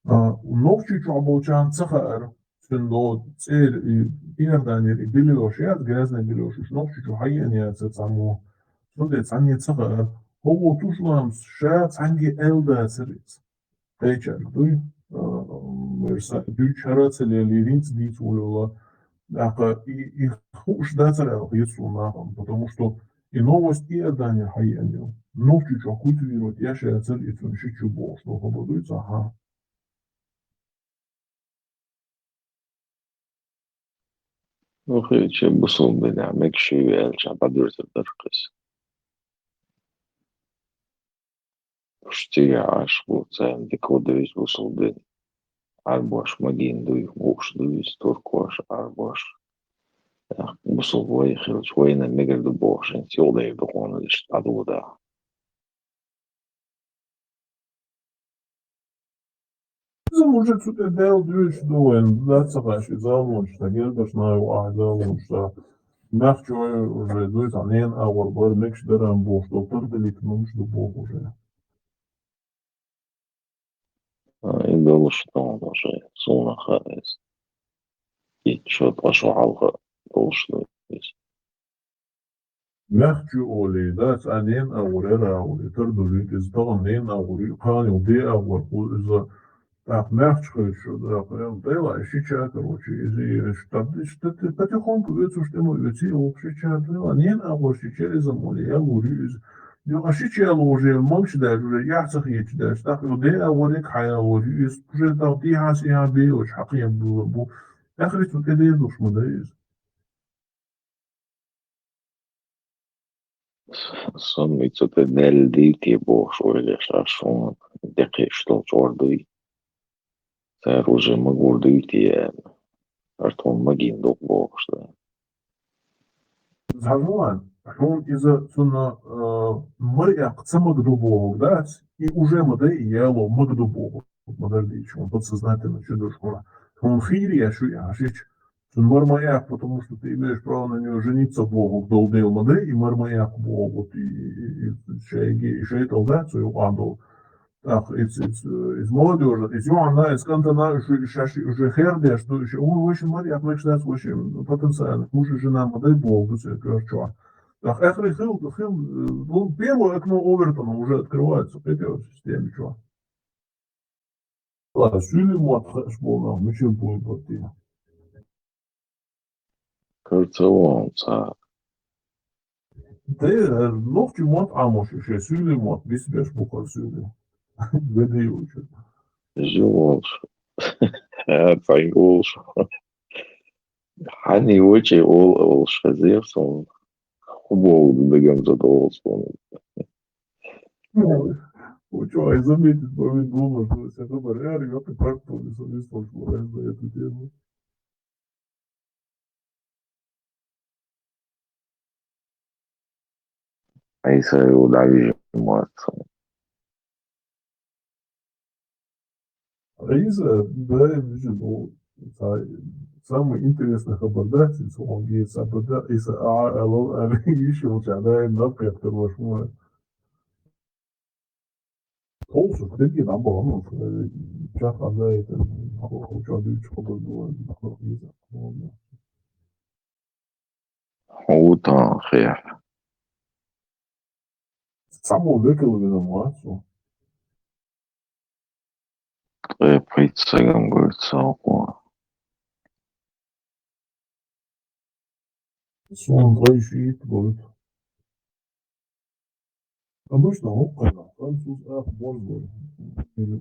А, нохчий чохь болчарна ца хаьара, цуьнан до цӀера и Иорданера и билиош яц, грязный билиош, уьш нохчий чу хьаеана яцара цхьаммо. Цундела цхьанне ца хаьара. ХӀокхо тушламс ша цхьаьнге аьлла дацара иза. Кхечаьрга дуй, а, верса дуьйцуш хӀара а ца лелийра, хӀинца дийца волавелла. ТӀаккха и, и хууш дацара аьлла хета суна нахана, потому что и новость Иорданера хьаеана ю. Нохчий чохь культивировать еш яцара и цуьнан ши чу бохуш долу хабар дуй цхьа, хьан? Ну, хилча бусалба динехь мегаш ю аьлча, дӀадуьртур дара-кх иза. Уьш цигахь Ӏаш бу, царна дика ву дуьйцу бусалба дин. Ӏарбош магийна дуй, бууш дуй иза, туркош, Ӏарбош. ТӀаккха бусалба вай хилча, вайна мегар ду бохуш, хӀинца юкъадер ду къонахаша дӀадоладахь. Иза уже цу тӀе Дала дуьйцуш ду вайн, дац ца хаьа, и залонаш, сан гергарш наха юкъахь залонаш, сан маьхчой уже дуй, сан ненан агӀор бара, мегаш дара бохуш долу тардалийтинарш ду боху уже. А, и долуш ду уже, суна хаьа иза. Итт шо, ткъа шо хьалха долуш ду иза. Маьхча ю олий, дац, а ненан агӀор яра олий, тардалуьйту иза, тахана ненан агӀор ю, кхана ю, ден агӀор ю иза, тӀаккха маьхча хилча шу, тӀаккха, Дела, и ши ча, короче, иза, и, ш-, тӀаккха, ш-, тӀаккха, потихоньку оьцуш тӀе ма оьций, оха ши ча, Дела, ненан агӀор ши ча иза ма олий, ялор ю иза. Юха ши ча ялор уже, мамаш даьлча, уже яхь ца хеташ даьлча, тӀаккха ю ден агӀор ю, кхана ялор ю иза, уже тӀаккха дехьа-сехьа бен йоцуш хьакхиам буьйлур бу. Эхарт цу тӀе дер долуш ма дай иза. Со мича тӀе даьлла дийти бохуш ойла еш Ӏаш хьуна, декхий иштта долчу гӀор дуй. Цара уже магур дуй те аьлла. ХӀара тхуна магийна ду-кх бохуш дан. Зазуан, хьуна иза цунна, а, мара эккха ца магадо бохург дац, и уже ма дай, и яло магадо бохург ма дара дийча, хьуна подсознательно чу дуьржуш хьуна. Хьуна хийра еш ю и хьашича, цунна мара ма эккха, потому что ты имеешь право на неё жениться бохург долу дела ма дай, и мара ма эккха бохург, вот, и, и, и, и шайги, и шайтӀал дац, цу юкъахь долу. ТӀаккха иза, иза, иза молодёжь, иза юьхьанна, иза кӀантана, уьш, уьш, уьш уже хер деш ду, уьш, ой, вайшимма мара эккха мегаш дац, вайшимма потенциально, мужа жена ма дай бохург ду церан коьрта чохь. ТӀаккха эхарий хила, хила, ну, первое окно Овертона уже открывается, кхетий система чохь. Ладно, суьйлийн мотт хууш болу нах мичара буй бара те? Кара ца вон цхьа. Тхе, э, нохчийн мотт Ӏамош, шайн суьйлийн мотт бицбеш бу хӀара суьйлий. Веди ву чу. Жи волуш. Ха, цхьаьнгга волуш. Хьан и ваче ол, олуш хезира суна. Ху боху дагам ца долу суна. Ой, ву чу ай заметить, бо вин думал, что всё хабар, я, ребята, как-то не совместно, что я за эту тему. Ӏийса юха дӀавижа ма вац. Ӏийса, да, вижа, ну, са-, самый интересный хабар дац, цунга Ӏийса, Ӏийса, а, а, а, а, йиш йолча, да, наб кхетар ваша ма. Толсуш дерриге дӀабахана, чакх а даита, хо-, хо-, чӀоагӀа дуьйцуш хабар ду вайн, хо-, иза, хо-, хӀута хех. Цхьаммо векал вина вац со. Ткъе пхийтта сагам гойту сан хӀокхо. Суна ткъе шийтта гойту. Обычно хӀокхуьнах француз ах борз вара. Или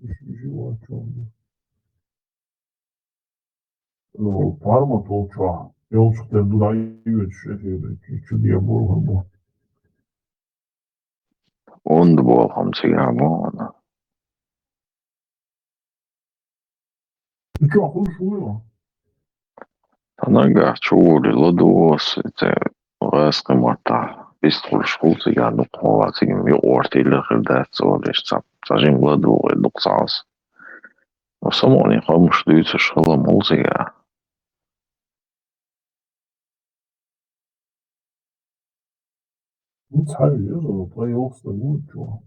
уж, уж и ван чон ду. Ну, формат волчохь, йолчух тера ду дӀайоьдуш эфир, чу, чу де бохур бу. Онда болхам цигахь бохана. Чохь хуьлуш вуй ван? Сан нагахь чу вури ладугӀу ас, и цӀе гӀазкхийн маттахь вистхуьлуш хуьлу цигахь дукха хьолахь, цига юкъа гӀортийла хир дац ца валеш, цхьа, цхьа жима ладугӀу, дукха ца Ӏаса. Но самукъане хӀумаш дуьйцуш хила ма ву цигахь. Ну, цхьа веза, ткъа йолу стаг ву чохь.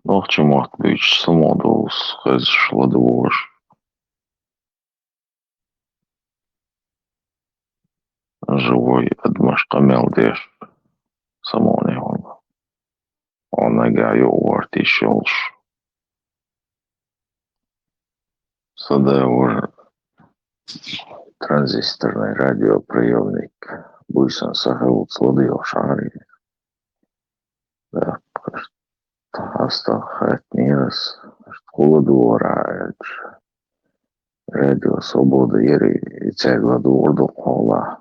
Нохчийн мотт буьйцуш самукъа долуш, хезаш ладугӀуш. Живой адамаш къамел деш самукъане хьуна. Хьо нагахь юкъа гӀорта йиш йолуш. Сан да вара транзисторный радиоприёмник, буьйсанна сан хиллалц ладоьгӀуш Ӏаьржа. ТӀаккха хьастагӀа хаьттинера ас, хӀун ладогӀар ахь аьлча, Радио Свобода яра и, цаьрга ладугӀур ду кхолахь.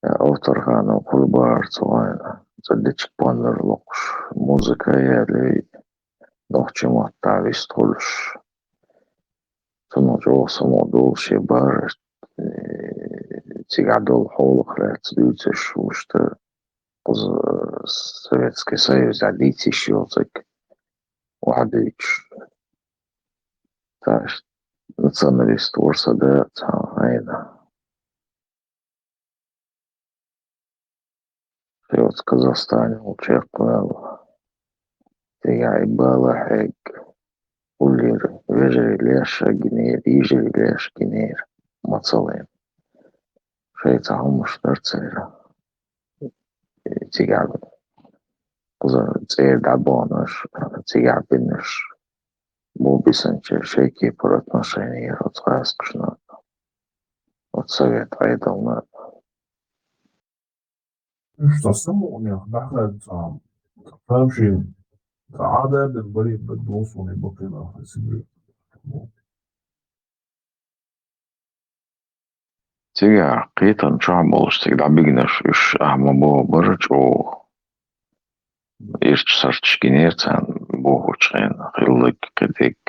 Авторханов Курбар цу хенахь цӀа дечиг поннар локхуш, музыка а яьллий, нохчийн маттахь вистхуьлуш. Цунах чӀогӀа самукъа долуш я бара, э, цигахь долу хьолах лаьцна дуьйцуш, вуьшта кхуза Советский Союзехь дийца йиш йоцург охьадуьйцуш. Цхьа националист вара сан да цхьана хенахь. Шен оцу Казахстане волчу чекхваьлла. Цигахь и бала хьегна. Уллера вежарий леш а гинера, йижарий леш а гинера, мацалла. Шайн цхьа хӀуманаш дара церан. Цигахь кхуза цӀера дӀабаханаш, цигахь бинарш, бо бисанчеран шайн кепара отношение яра оцу гӀазкхашна, оцу совет Ӏедална. Уьш цхьа самукъанех дӀахаьдда цхьа, цхьа тамашийна, цхьа Ӏада а бина баре а бан, досуне баккхийнарг Сибре. Цигахь кхетам чохь болуш цига дӀабигнарш уьш ахь ма боху бара чӀогӀа. Ирчу сурташ гинера царна бохучу хенахь, хилларг кхидерг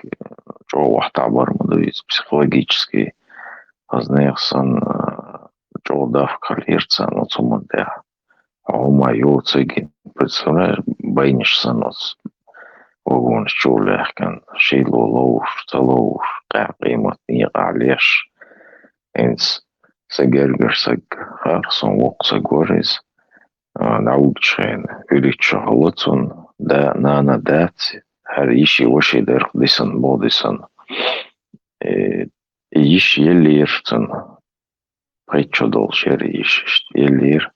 чӀогӀа охьатаӀабар ма ду иза, психологически хаза нехан санна, чӀогӀа давка хилира царна оцу хӀуманна тӀехь. Хьо хӀума йоцург, представляешь, байнаш санна оцу вагонаш чу лаьхкина, шийла ловуш, ца ловуш, къаьхьа къемат некъахь леш. ХӀинца сан гергара саг, хӀара сан воккха саг вара иза. А, дӀавигчу хенахь, уьрачу шо хилла цунна, да, нана дац, хӀара йиши ваши дерг дисина, бо дисина. Э, и йиш еллера цунна, пхийтта шо долуш яра и йиш иштта, еллера.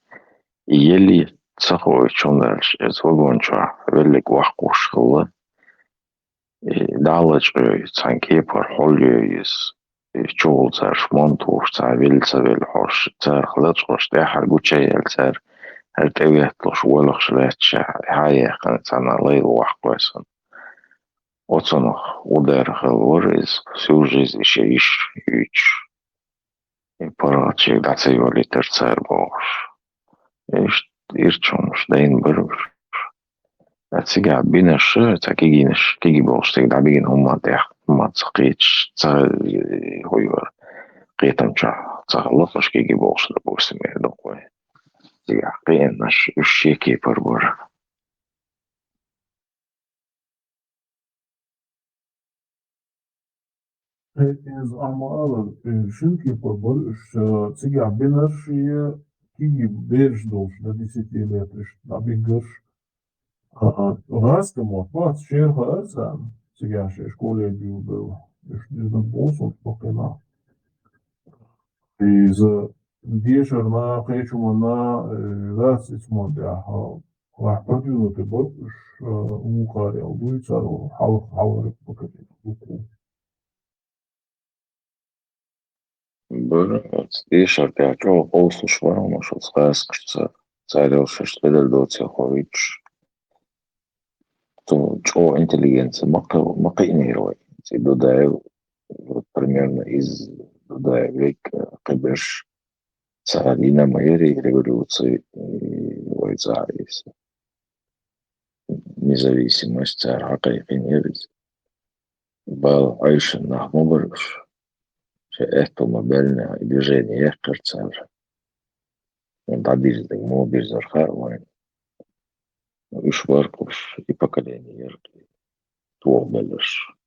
И елли ца хоуьйтуш, хӀунда аьлча иза вагон чохь веллиг ваккхуш хилла. И дӀа а лачкъайой, цхьана кепара хьолйой иза. И чухула цара шмонтуш, цхьа велла ца велла хьош, царах лачкъош тӀаьххьара гучаяьлла цара, хӀара тӀеветталуш, воьлхуш лаьтташехь, хьан яьккхина цхьана лайла ваккхаве санна. Оцунах удар хилла вара иза, всю жизнь и шен йиш юьйцуш. И паргӀатчега дӀа ца йолуьйтура цара бохуш. Иштта ирчу хӀуманаш дайна бара уьш. Ткъа цигахь бинарш, цхьа кегийнаш, кегий болуш цига дӀабигна хӀуманна тӀехь, хӀуманна ца кхеташ, ца, хӀун яра, кхетам чохь ца хилла, уьш кегий болуш, допустим, эр ду-кх вай. цигахь кхиънаш, уьш шен кепара бара. Э, иза Ӏама алар, э, шин кепара бара уьш, э, цигахь бинарш, э, кегий бераш долуш, до десяти лет уьш дӀабиггарш. А, гӀазкхи мотт бац, шера хаьара царна, цигахь шайн школе буьйлабелла. Уьш деза боху суна баккхий нах. Иза дешарна, кхечу хӀуманна, э, дац иза хӀуманна тӀехь, а, ахь продвинутый бара уьш, а, вукхара ял дуй, цара хьалха хьалхара поколение ду-кх. Бара, оцу дешар тӀехь чӀогӀа къовсалуш бара хӀуманаш оцу гӀазкхашца, царел шаьш тӀедара доций хьовуьйтуш. Цу чӀогӀа интеллигенция ма кхи-, ма кхиънера вай. Ци Дудаев, вот, примерно, из Дудаев век, э, кхиберш, цара йина ма яра и революций, и вай цӀа иза. Независимость цара хьакхайкхина яра иза. Бала Ӏайшин нах ма бара уьш. Шайн аьтто ма баьллинехь, и движение яьккхира цара. ДӀадирзинарг муха дирзар хаьа вайна. Уьш бара-кх уьш, и поколение яра-кх и тохабелларш.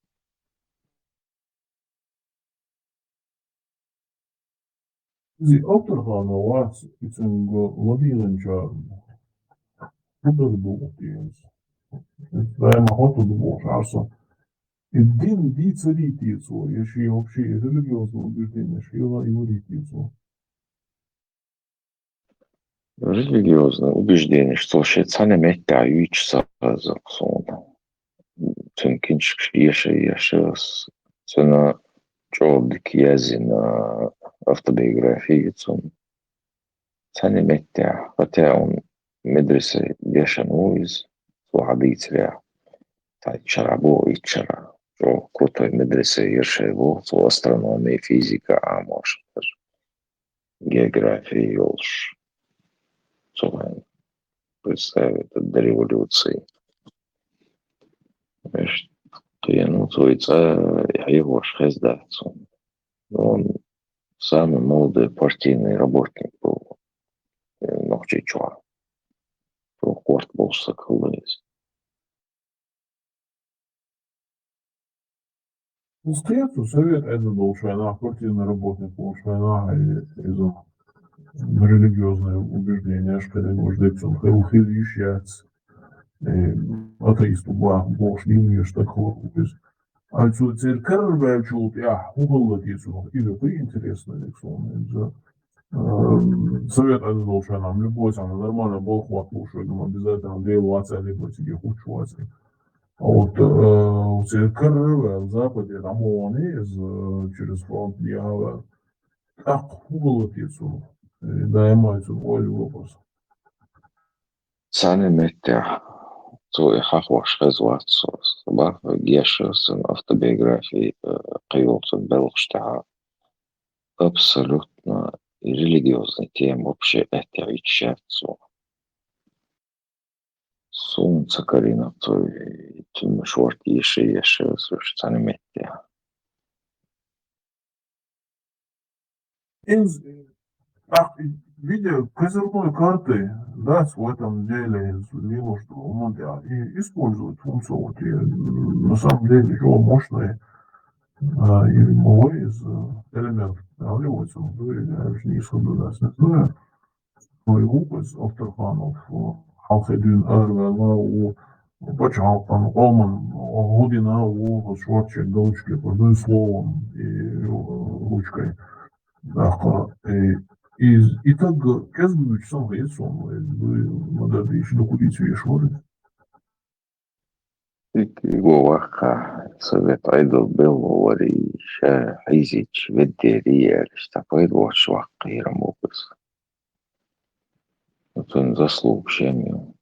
Иза Авторханов вац, и цуьнга ладийгӀинчарна хӀун дара боху те иза? Дай ма хӀотта ду бохуш Ӏара со. И дин дийцарий те цо, я шен вообще и религиозный убежденеш хила а йорий те цо? Религиозный убежденеш цо шен цхьана меттехь юьйцуш ца хезна-кх суна. Цуьнан киншкаш еша а ешна ас, цуьнан чӀогӀа дика язйина автобиография ю цуьнан. Цхьана меттехь, хотя он медресе дешна ву иза, цо хьадийцарехь, цхьайтта шарахь боху, итт шарахь. ЧӀогӀа крутой медресе яра шайн боху, цо астрономи, физика Ӏамош хезна, географи йолуш. Цо вайн представить до революции. Иштта кхин, ну, цо и цӀа хьехош хезна дац суна. Он самый молодой партийный работник был, э, Нохчийчохь. Цо корта болуш стаг хилла иза. Иза кхета цу совет Ӏедал долуш вайн нах, партийный работник волуш вайн нах, и иза религиозные убежденеш кхидерг уж дерг цунна хила, хила йиш яц. И атеист ву бохуш, дийна везаш стаг хилла ву иза. А цо церан карара ваьллачул тӀаьхьа хӀун хилла те цунах? Иза кхин интересно дерг суна. Иза, э, совет Ӏедал долуш вайн нах, любой самый нормальный болх хӀотталуш верг, обязательно Дела вац аьлла, либо цига хӀуттуш вац аьлла. А вот, э, церан карара ваьлла, Западе дӀа ма вахана иза, э, через фронт дӀа а ваьлла. ТӀаккха хӀун хилла те цунах? Э, даима цунна ойла вопрос. Цхьана меттехь цо и хьахош хезна вац со. Баккхий геша, цуьнан автобиографи, э, кхийолу цуьнан белхаш тӀехь абсолютно и религиозный тема вообще аьттехьа йитча яц цо. Суна ца карийна цо и тумаш ворта еша а ешна, уьш цхьана меттехь. Иза, тӀаккха видео козырной карты дац в этом деле, иза лелош долу хӀуманна тӀехь, и использовать функция вот и, на самом деле, чего мощная, а, и малой из, э, элемент, а, левой целый, или, а, уж не исходу дац, не знаю. Ну, и вукху иза Авторханов, э, хьалхе дуьйна араваьлла ву, пачхьалкхан, къоман, э, гӀо дина ву, хӀокху шортачу галочкехь, одним словом, и, э, ручкой. ТӀаккха, и, и, и таг кӀезга вуьйцуш санна хета суна, и, и, ма дар дийша, дукха дийца везаш вара. Цига го ваккха, совет Ӏедал белла варий, ша хьийзича веддерий аьлла, иштта пайда воцуш ваккхийра ма ву иза. Цуьнан заслугаш ма ю.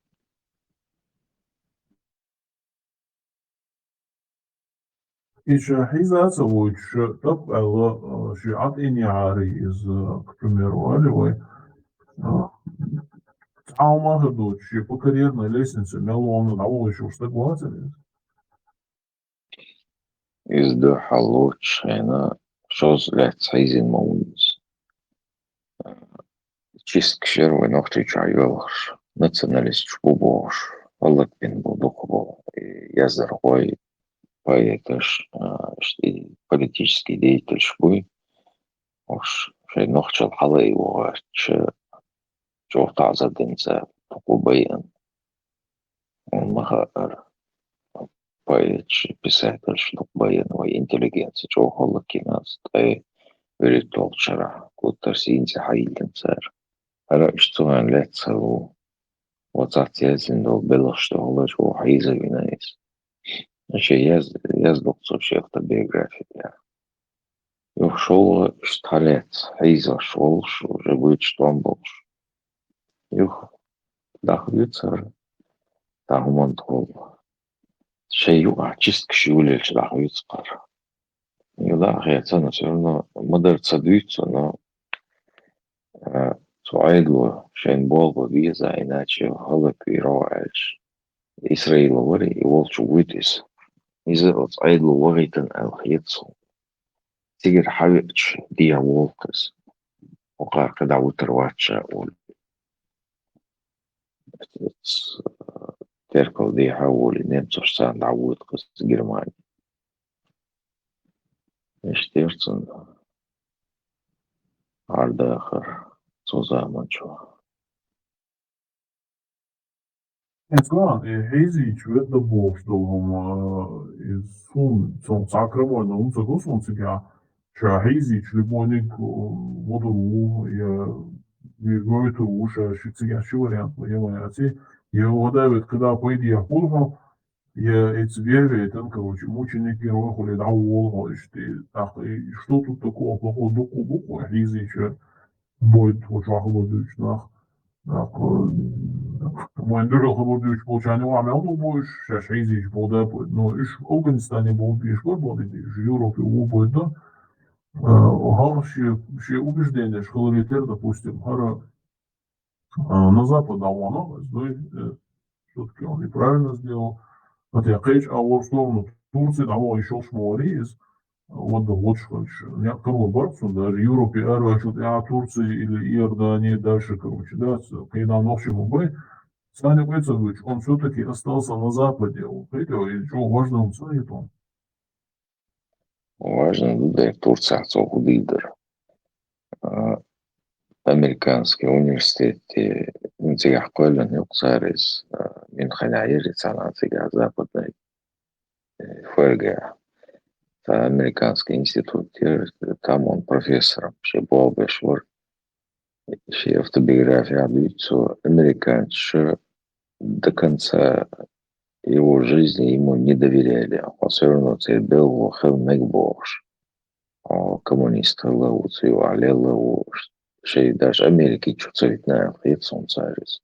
И ша хьийза а ца войтуш, тӀаккха аьлла, а, шен Ӏад ин яхьарий иза, к примеру, аьлла вай, а, цхьа хӀума хир доцуш, шен по карьерной лестнице мел вахана дӀавахийтуш стаг вацара иза? Иза дуьхьал лоцуш хенахь шозза лаьцна хьийзина ма ву иза. чисткаш яр вай Нохчийчохь йоьлхуш, националисташ бу бохуш, хӀаллакбина бу дукхахболу и яздархой, поэташ, а, и политический деятелаш буй. Уьш шайн нохчалла хьала а вахча, чӀогӀа таӀзар дина цара, дукха байина. Хьуна ма хаъара, поэташ, писателаш дукха байина, вай интеллигенци чӀогӀа хӀаллакйина, ткъе вуьрхӀитталгӀачу шарахь гуттар а сийна цӀе хьайиллина цара. ХӀара иштта цу хенахь лаьцна хилла ву, вацахь яздина долу белхаш тӀехула чӀогӀа хьийзавина иза. Шен яз-, яздо-кх цо шен автобиографи тӀехь. Юха шолгӀа иштта хьалаьцна хьийзош волуш, уже буьйцуш тӀом болуш. Юха дӀахоьцу хӀара, цхьа хӀуманна тӀехула. Шайн юкъахь чисткаш йолаелча дӀахоьцу хӀара. Юха дӀа а хецна, всё равно ма-дарра ца дуьйцу, но, а, цу Ӏедало шайна болх бан беза, иначе хӀаллаквийр ву аьлча, Исраило вара и, волчу вуьйту иза. Иза оцу Ӏедало вахийтина аьлла хета суна. Цигара хьавеача, дехьа волу-кх иза. Вукхара кхидӀа витар вац ша олий. Теркал дехьа а волий, немцош царна дӀавоьду-кх иза Германи. Иштта яра цуьнан хьардахар цу заманчохь. Эцкан, и хьийзийча ведда бохуш долу хӀума, и суна, цунах цхьа крамольна хӀума ца го суна цигахь, ша хьийзийча любойниг, э, водур ву, я, я гойтур ву, ша ши цигахь ши вариант ма, я ма яций, я вадай вет, когда пайдехь хуьлу хьо, я эца вевейтан, короче, мученик герой хуьлий дӀаволу хьо иштта, тӀаккха, и что тут такого плохого, дуккха бу-кх хьийзийча, бойду, хьо чохь хабар дуьйцу нах. ТӀаккха, вайн дуьхьал хабар дуьйцуш болчарна юкъахь мел ду бу уьш, шаьш хьийзийча боху да, бойду. Но уьш Афганистане болу беш бара боху, уьш Европе ву бойду. А, хӀара шен, шен убежденеш хиларе тера, допустим, хӀара, а, на Запад дӀавахана, дуй, э, всё-таки он и правильно сделал. Хотя кхечу агӀор сторону Турции дӀаваха йиш йолуш ма варий иза, вадда гӀочу хилча. Некъ карор бара-кх цунна, даже Европе араваьллачул тӀаьхьа Турция или Иордания дальше, короче, да, ц-, кхидӀа нохчий ма бай. Царна юкъе ца дуьйцуш, он всё-таки остался на Западе. Кхетий, и чӀогӀа важно ца хета. Важно ду дера Турцехь цо хӀун дийр дара. А, американский университете, ну, цигахь кхоьллина юкъа цара иза, а, Мюнхенехь яра иза, цхьана цигахь западный, э, ФРГ. Цхьа американский институт яра, там он профессором шен болх беш вара. Шен автобиографехь дуьйцу цо, американцаша до конца его жизни ему не доверяли. Хьо всё равно церан белхало хила мега бохуш. Хьо коммунист хилла ву, цу юкъахь лелла ву, шайн даже Америке чу ца витина аьлла хета суна цара иза.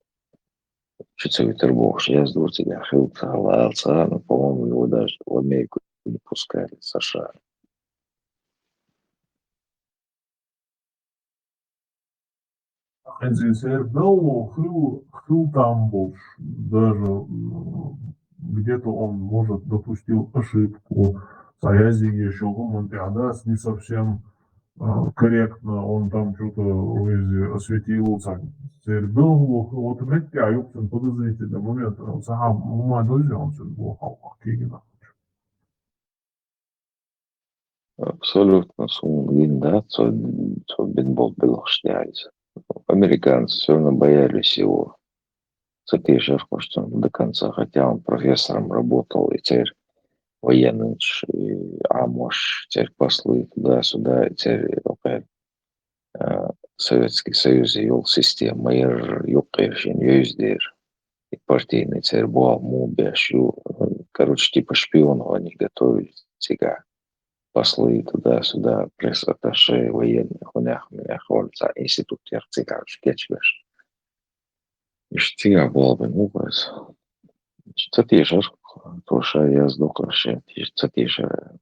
Чу ца витар бохуш яздора цигахь, хила ца хилла ала ца, но, по-моему, его даже в Америку не пускали, в США. ХӀинца церан белхало хила, хила там болуш, даже, м, где-то он, может, допустил ошибку, цхьа язъеш йолу хӀуманна тӀехь дац, не совсем, а, корректно, он там чё-то везде осветил, цхьа церан белхало хила, вот меттехь юкъа цуьнан подозрительный момент, а, цхьа хӀума, хӀума дуьйцу он цуьнан боху хьалха кегина. Абсолютно суна гина дац цо, цо бина болу белхаш тӀехь иза. Американцы всё равно боялись его. Ца тешара кхочу цунах до конца, хотя он профессором работал, и церан военныйш, и Ӏамош, церан послы туда-сюда, и церан, окей, а, Советский Союзе йолу система ма яра юккъе шена йовза дера. И партийный церан болх муха беш ю, короче, типа шпионов они готовили цигахь. Послы туда-сюда, пресс-атташе, военный, хӀунех-минех, хӀора цхьа институт яра цигахь уьш кечбеш. Уьш цигахь болх бина ву иза. Ца тешара, то ша яздо-кх, ша ца тешара.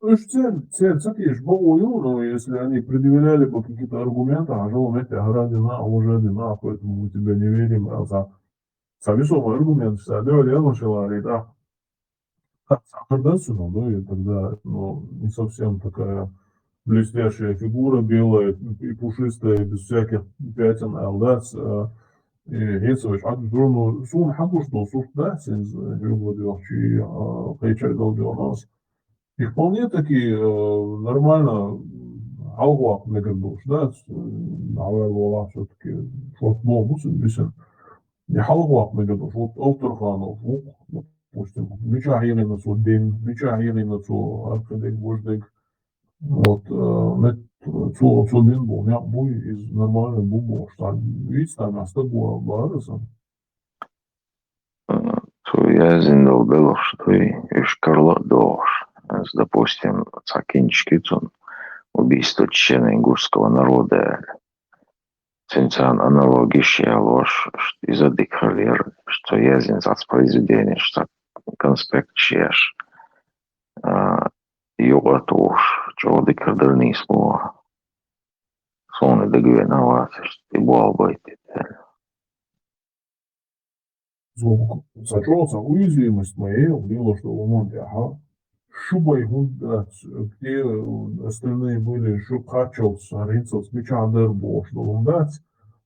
Уьш цер-, церан ца тешаш бакъо ю, но если они предъявляли бы какие-то аргументы, хьажал метте хӀара дина, а уже дина, поэтому мы тебя не верим, а цхьа, цхьа весомый аргумент, цхьа дуьхьал яла шаларе, да. Цхьа хӀара дац, ну, да, и тогда, ну, не совсем такая, блестящая фигура, белая и пушистая, без всяких пятен, аьлла дац, а, и хӀинца вай Ӏадвитар, ну, суна хьагуш долу сурт дац, хӀинца хьоьгула доьхчий, а, кхечара долу доьхнас. И вполне таки, э, нормально, м, хьалхаваккха мегар долуш дац, э, хьаваьлла валахь всё-таки шорт боху бу цуьнан бисина. И хьалхаваккха мегар долуш, вот Овтарханов ву-кх, допустим, мичахь хьийгӀина цо дин, мичахь хьийгӀина цо хӀара кхидерг, важдерг. Вот, э, мет-, цо, цо бина болу некъ буй, иза нормально бу бохуш, цхьа вийца там стаг ву бара сан. Цо яздина долу белхаш дуй, уьш карла а дохуш. Ас, допустим, цхьа кинчки цунна «Убийство чечено-ингушского народа» аьлла. Цуьнан царна аналогиш ялош, иза дика хир яра, цо яздина цхьацца произведенеш, цхьа конспекташ еш, а, юкъа а тухуш, чӀогӀа дика хир дара нийсо. Суна дагавеана вацаш, и болх байтина. Цо, цо чӀогӀа цхьа уязвимость моей лелош долу хӀуманна тӀехь. Шу бай хӀунда дац, где остальные были, шу кхаччалц, хӀара хӀинцалц мичахь дара бохуш долу хӀума дац.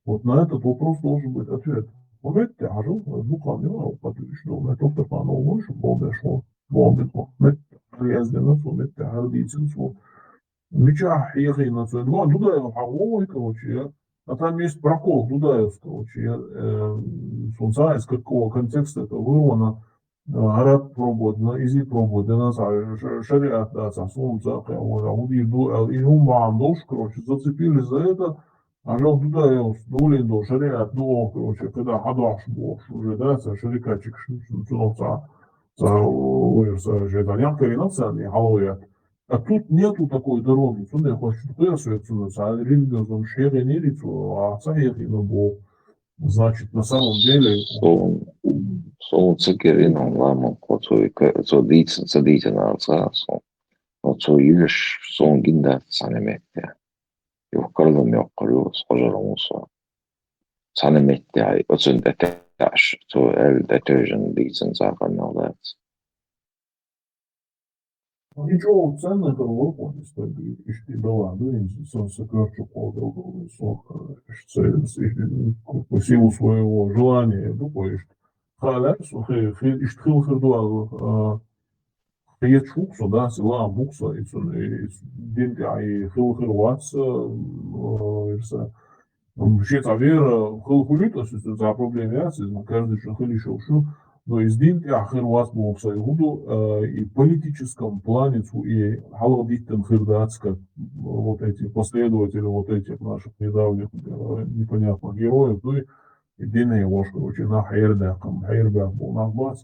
Вот на этот вопрос должен быть ответ. Хьо метта хьажал, дукха мила, подвижно, метта Овтарханов ву, шу болдеш ву, болдеш ву. Метта хьара яздина цо, метта хьара дийцина цо. Мичахь хьехийна цо? Ну, Дудаев хьагӀо вай, короче, я. А там есть прокол Дудаевского, короче, я, э, суна ца из какого контекста это вырвано. Э, араб пробовать, на изи пробовать, я на ца ш-, шариат, да, ца суна ца кхе, вот, а вот и ду-, а, и хӀума бахьана долуш, короче, зацепили за это. А жал Дудаевс дулин до шариат, ду, короче, когда хьадохьуш бохуш уже, да, ца шарикатчикаш, ну, цунах ца, ца, ой, ца, же, да, някъ карина ца, не, хьалваят. А тут нету такой дороги. Цундела хӀорш кхоьру соьга цунна, цхьа религиозно шегӀинийри цо, а ца хьехийна боху. Значит, на самом деле, Сон, сон ца кӀирина ламан кхо цо, цо дийцина, ца дийцина ца сон. Но цо юьш сон гин дац цхьана метте. Юха карлам йоккхур ю, схожар ву со. Цхьана метте, оцунна тӀетаьӀаш, цо аьлла тӀетевжина дийцина цхьа къамел дац. Ничего ценного вырвалось, только ишти дала, ну, и со, со корчу кхол дала, со, э, ишти, э, по силу своего желания, ну, то есть, халя, со, хи-, хи-, ишти хил хир дуал, э, хеташ ву-кх со, да, со лаам бу-кх со, и цун, и, и дин тӀехь, и хил хир вац, э, э, ирса, М, шен цхьа вера хила хуьлуьйту аса, иза цхьа проблема яц, иза каждый шун хила йиш йолуш ю. Но из дин тӀехь хир вац боху сайн хӀун ду, а, и политическом плане цу и хьалха диттан хир дац, как вот эти последователи вот этих наших недавних, э, непонятных героев, ну и, и дин и ложь, короче, нах хьербаьккхам, хьербаьккхам, нах бац.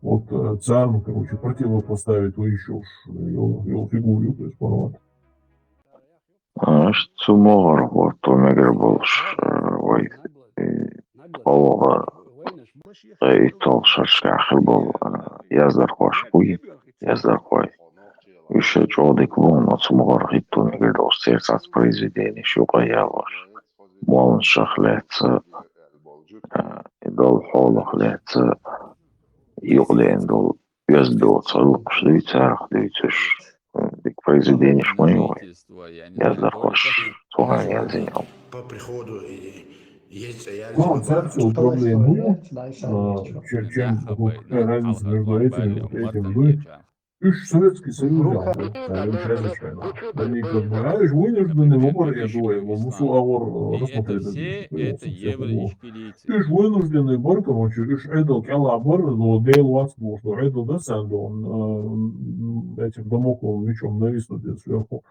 Вот, э, царна, короче, противопоставить вай йиш йолуш, йол, йол фигура ю, то есть, понимаете. Аш цу могӀара хӀотто мегар болуш, э, вай, э, оха, э, итталгӀа шарашкахь хир болу, э, яздархош буй, яздархой. Уьш чӀогӀа дика бу, но цу могӀара хӀитто мегар долуш церан цхьацца произведенеш юкъа ялош. Молланашах лаьцна, э, и долу хьолах лаьцна, юкъадеана долу оьзда доцу гӀиллакхаш дуй, царах дуьйцуш, дика произведенеш ма ю вай. Яздархош, цу хьайн язйина. Ну, царца проблема ю, а, че-, чем, какая разница между этим и вот этим, ну, уьш Советский Союз, а, уьш язычкой, да. Они как бы, а, уьш вынужденный выбор, я думаю, мусу агӀор, э, рассмотреть. Уьш вынужденный бар, короче, уьш Ӏедал кӀелахь бар, но Дела вац бохуш, но Ӏедал дан царна догӀун, э, этим дамокловым мечом нависнуть деза сверху.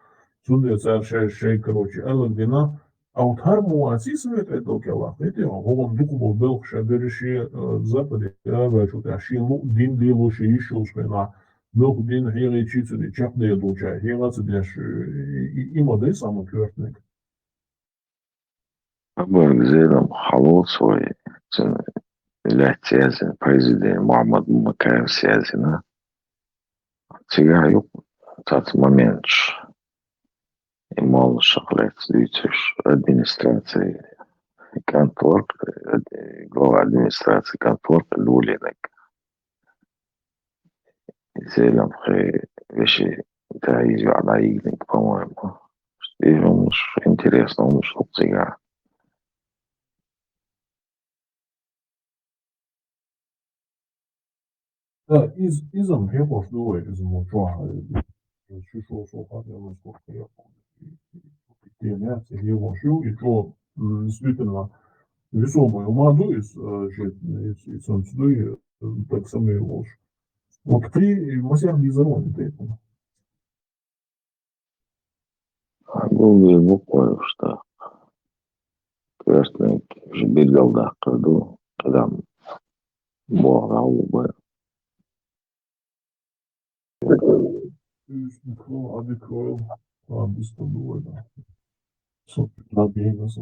Цундела цара шай, шай, короче, аьлла дина. А вот хӀара ма ваций Совет Ӏедал кӀелахь, хӀетий, хӀокхунна дукха болу белхаш а берриш, э, Западе, Ӏарбойчу тӀехь шен луъу дин лело шен йиш йолуш хенахь, муьлхха дин хьехийчий цуьнан чекхдер долчара, хьеха а ца деш, э, и, и, и ма дай самый коьртаниг. Абарг Зелимха хьалоцу вай, цуьнан лаьцна язйина произведени, Мухьаммад Мукаевс язйина. Цигахь ю цхьацца моменташ, и молланашах лаьцна дуьйцуш, администраци кӀант вара, ад-, глава администрации кӀант вара, дулийнарг. Зелимхин вешин Италия из йоӀ дӀайигнарг, по-моему. Из хӀумнаш интересно, хӀумнаш хургья цигахь. Да, из, иза-м хьехош ду вай, иза-м чохь, э, шу шо, шо хатта, я сколько я помню. Те, я, те, я, шо, и чё, м, действительно, весомый ума ду из, э, же, из, из он сюда, э, так самый волш. Вот при, и масян не заронит это. Хьан гулдеш бу кхойуш тӀаккха? Коьртаниг уьш билгалдаккхар ду, кхидӀа бохург хьан ву бай. Уьш микро, а микро, а бистан ду вайна. Со, да, бена со.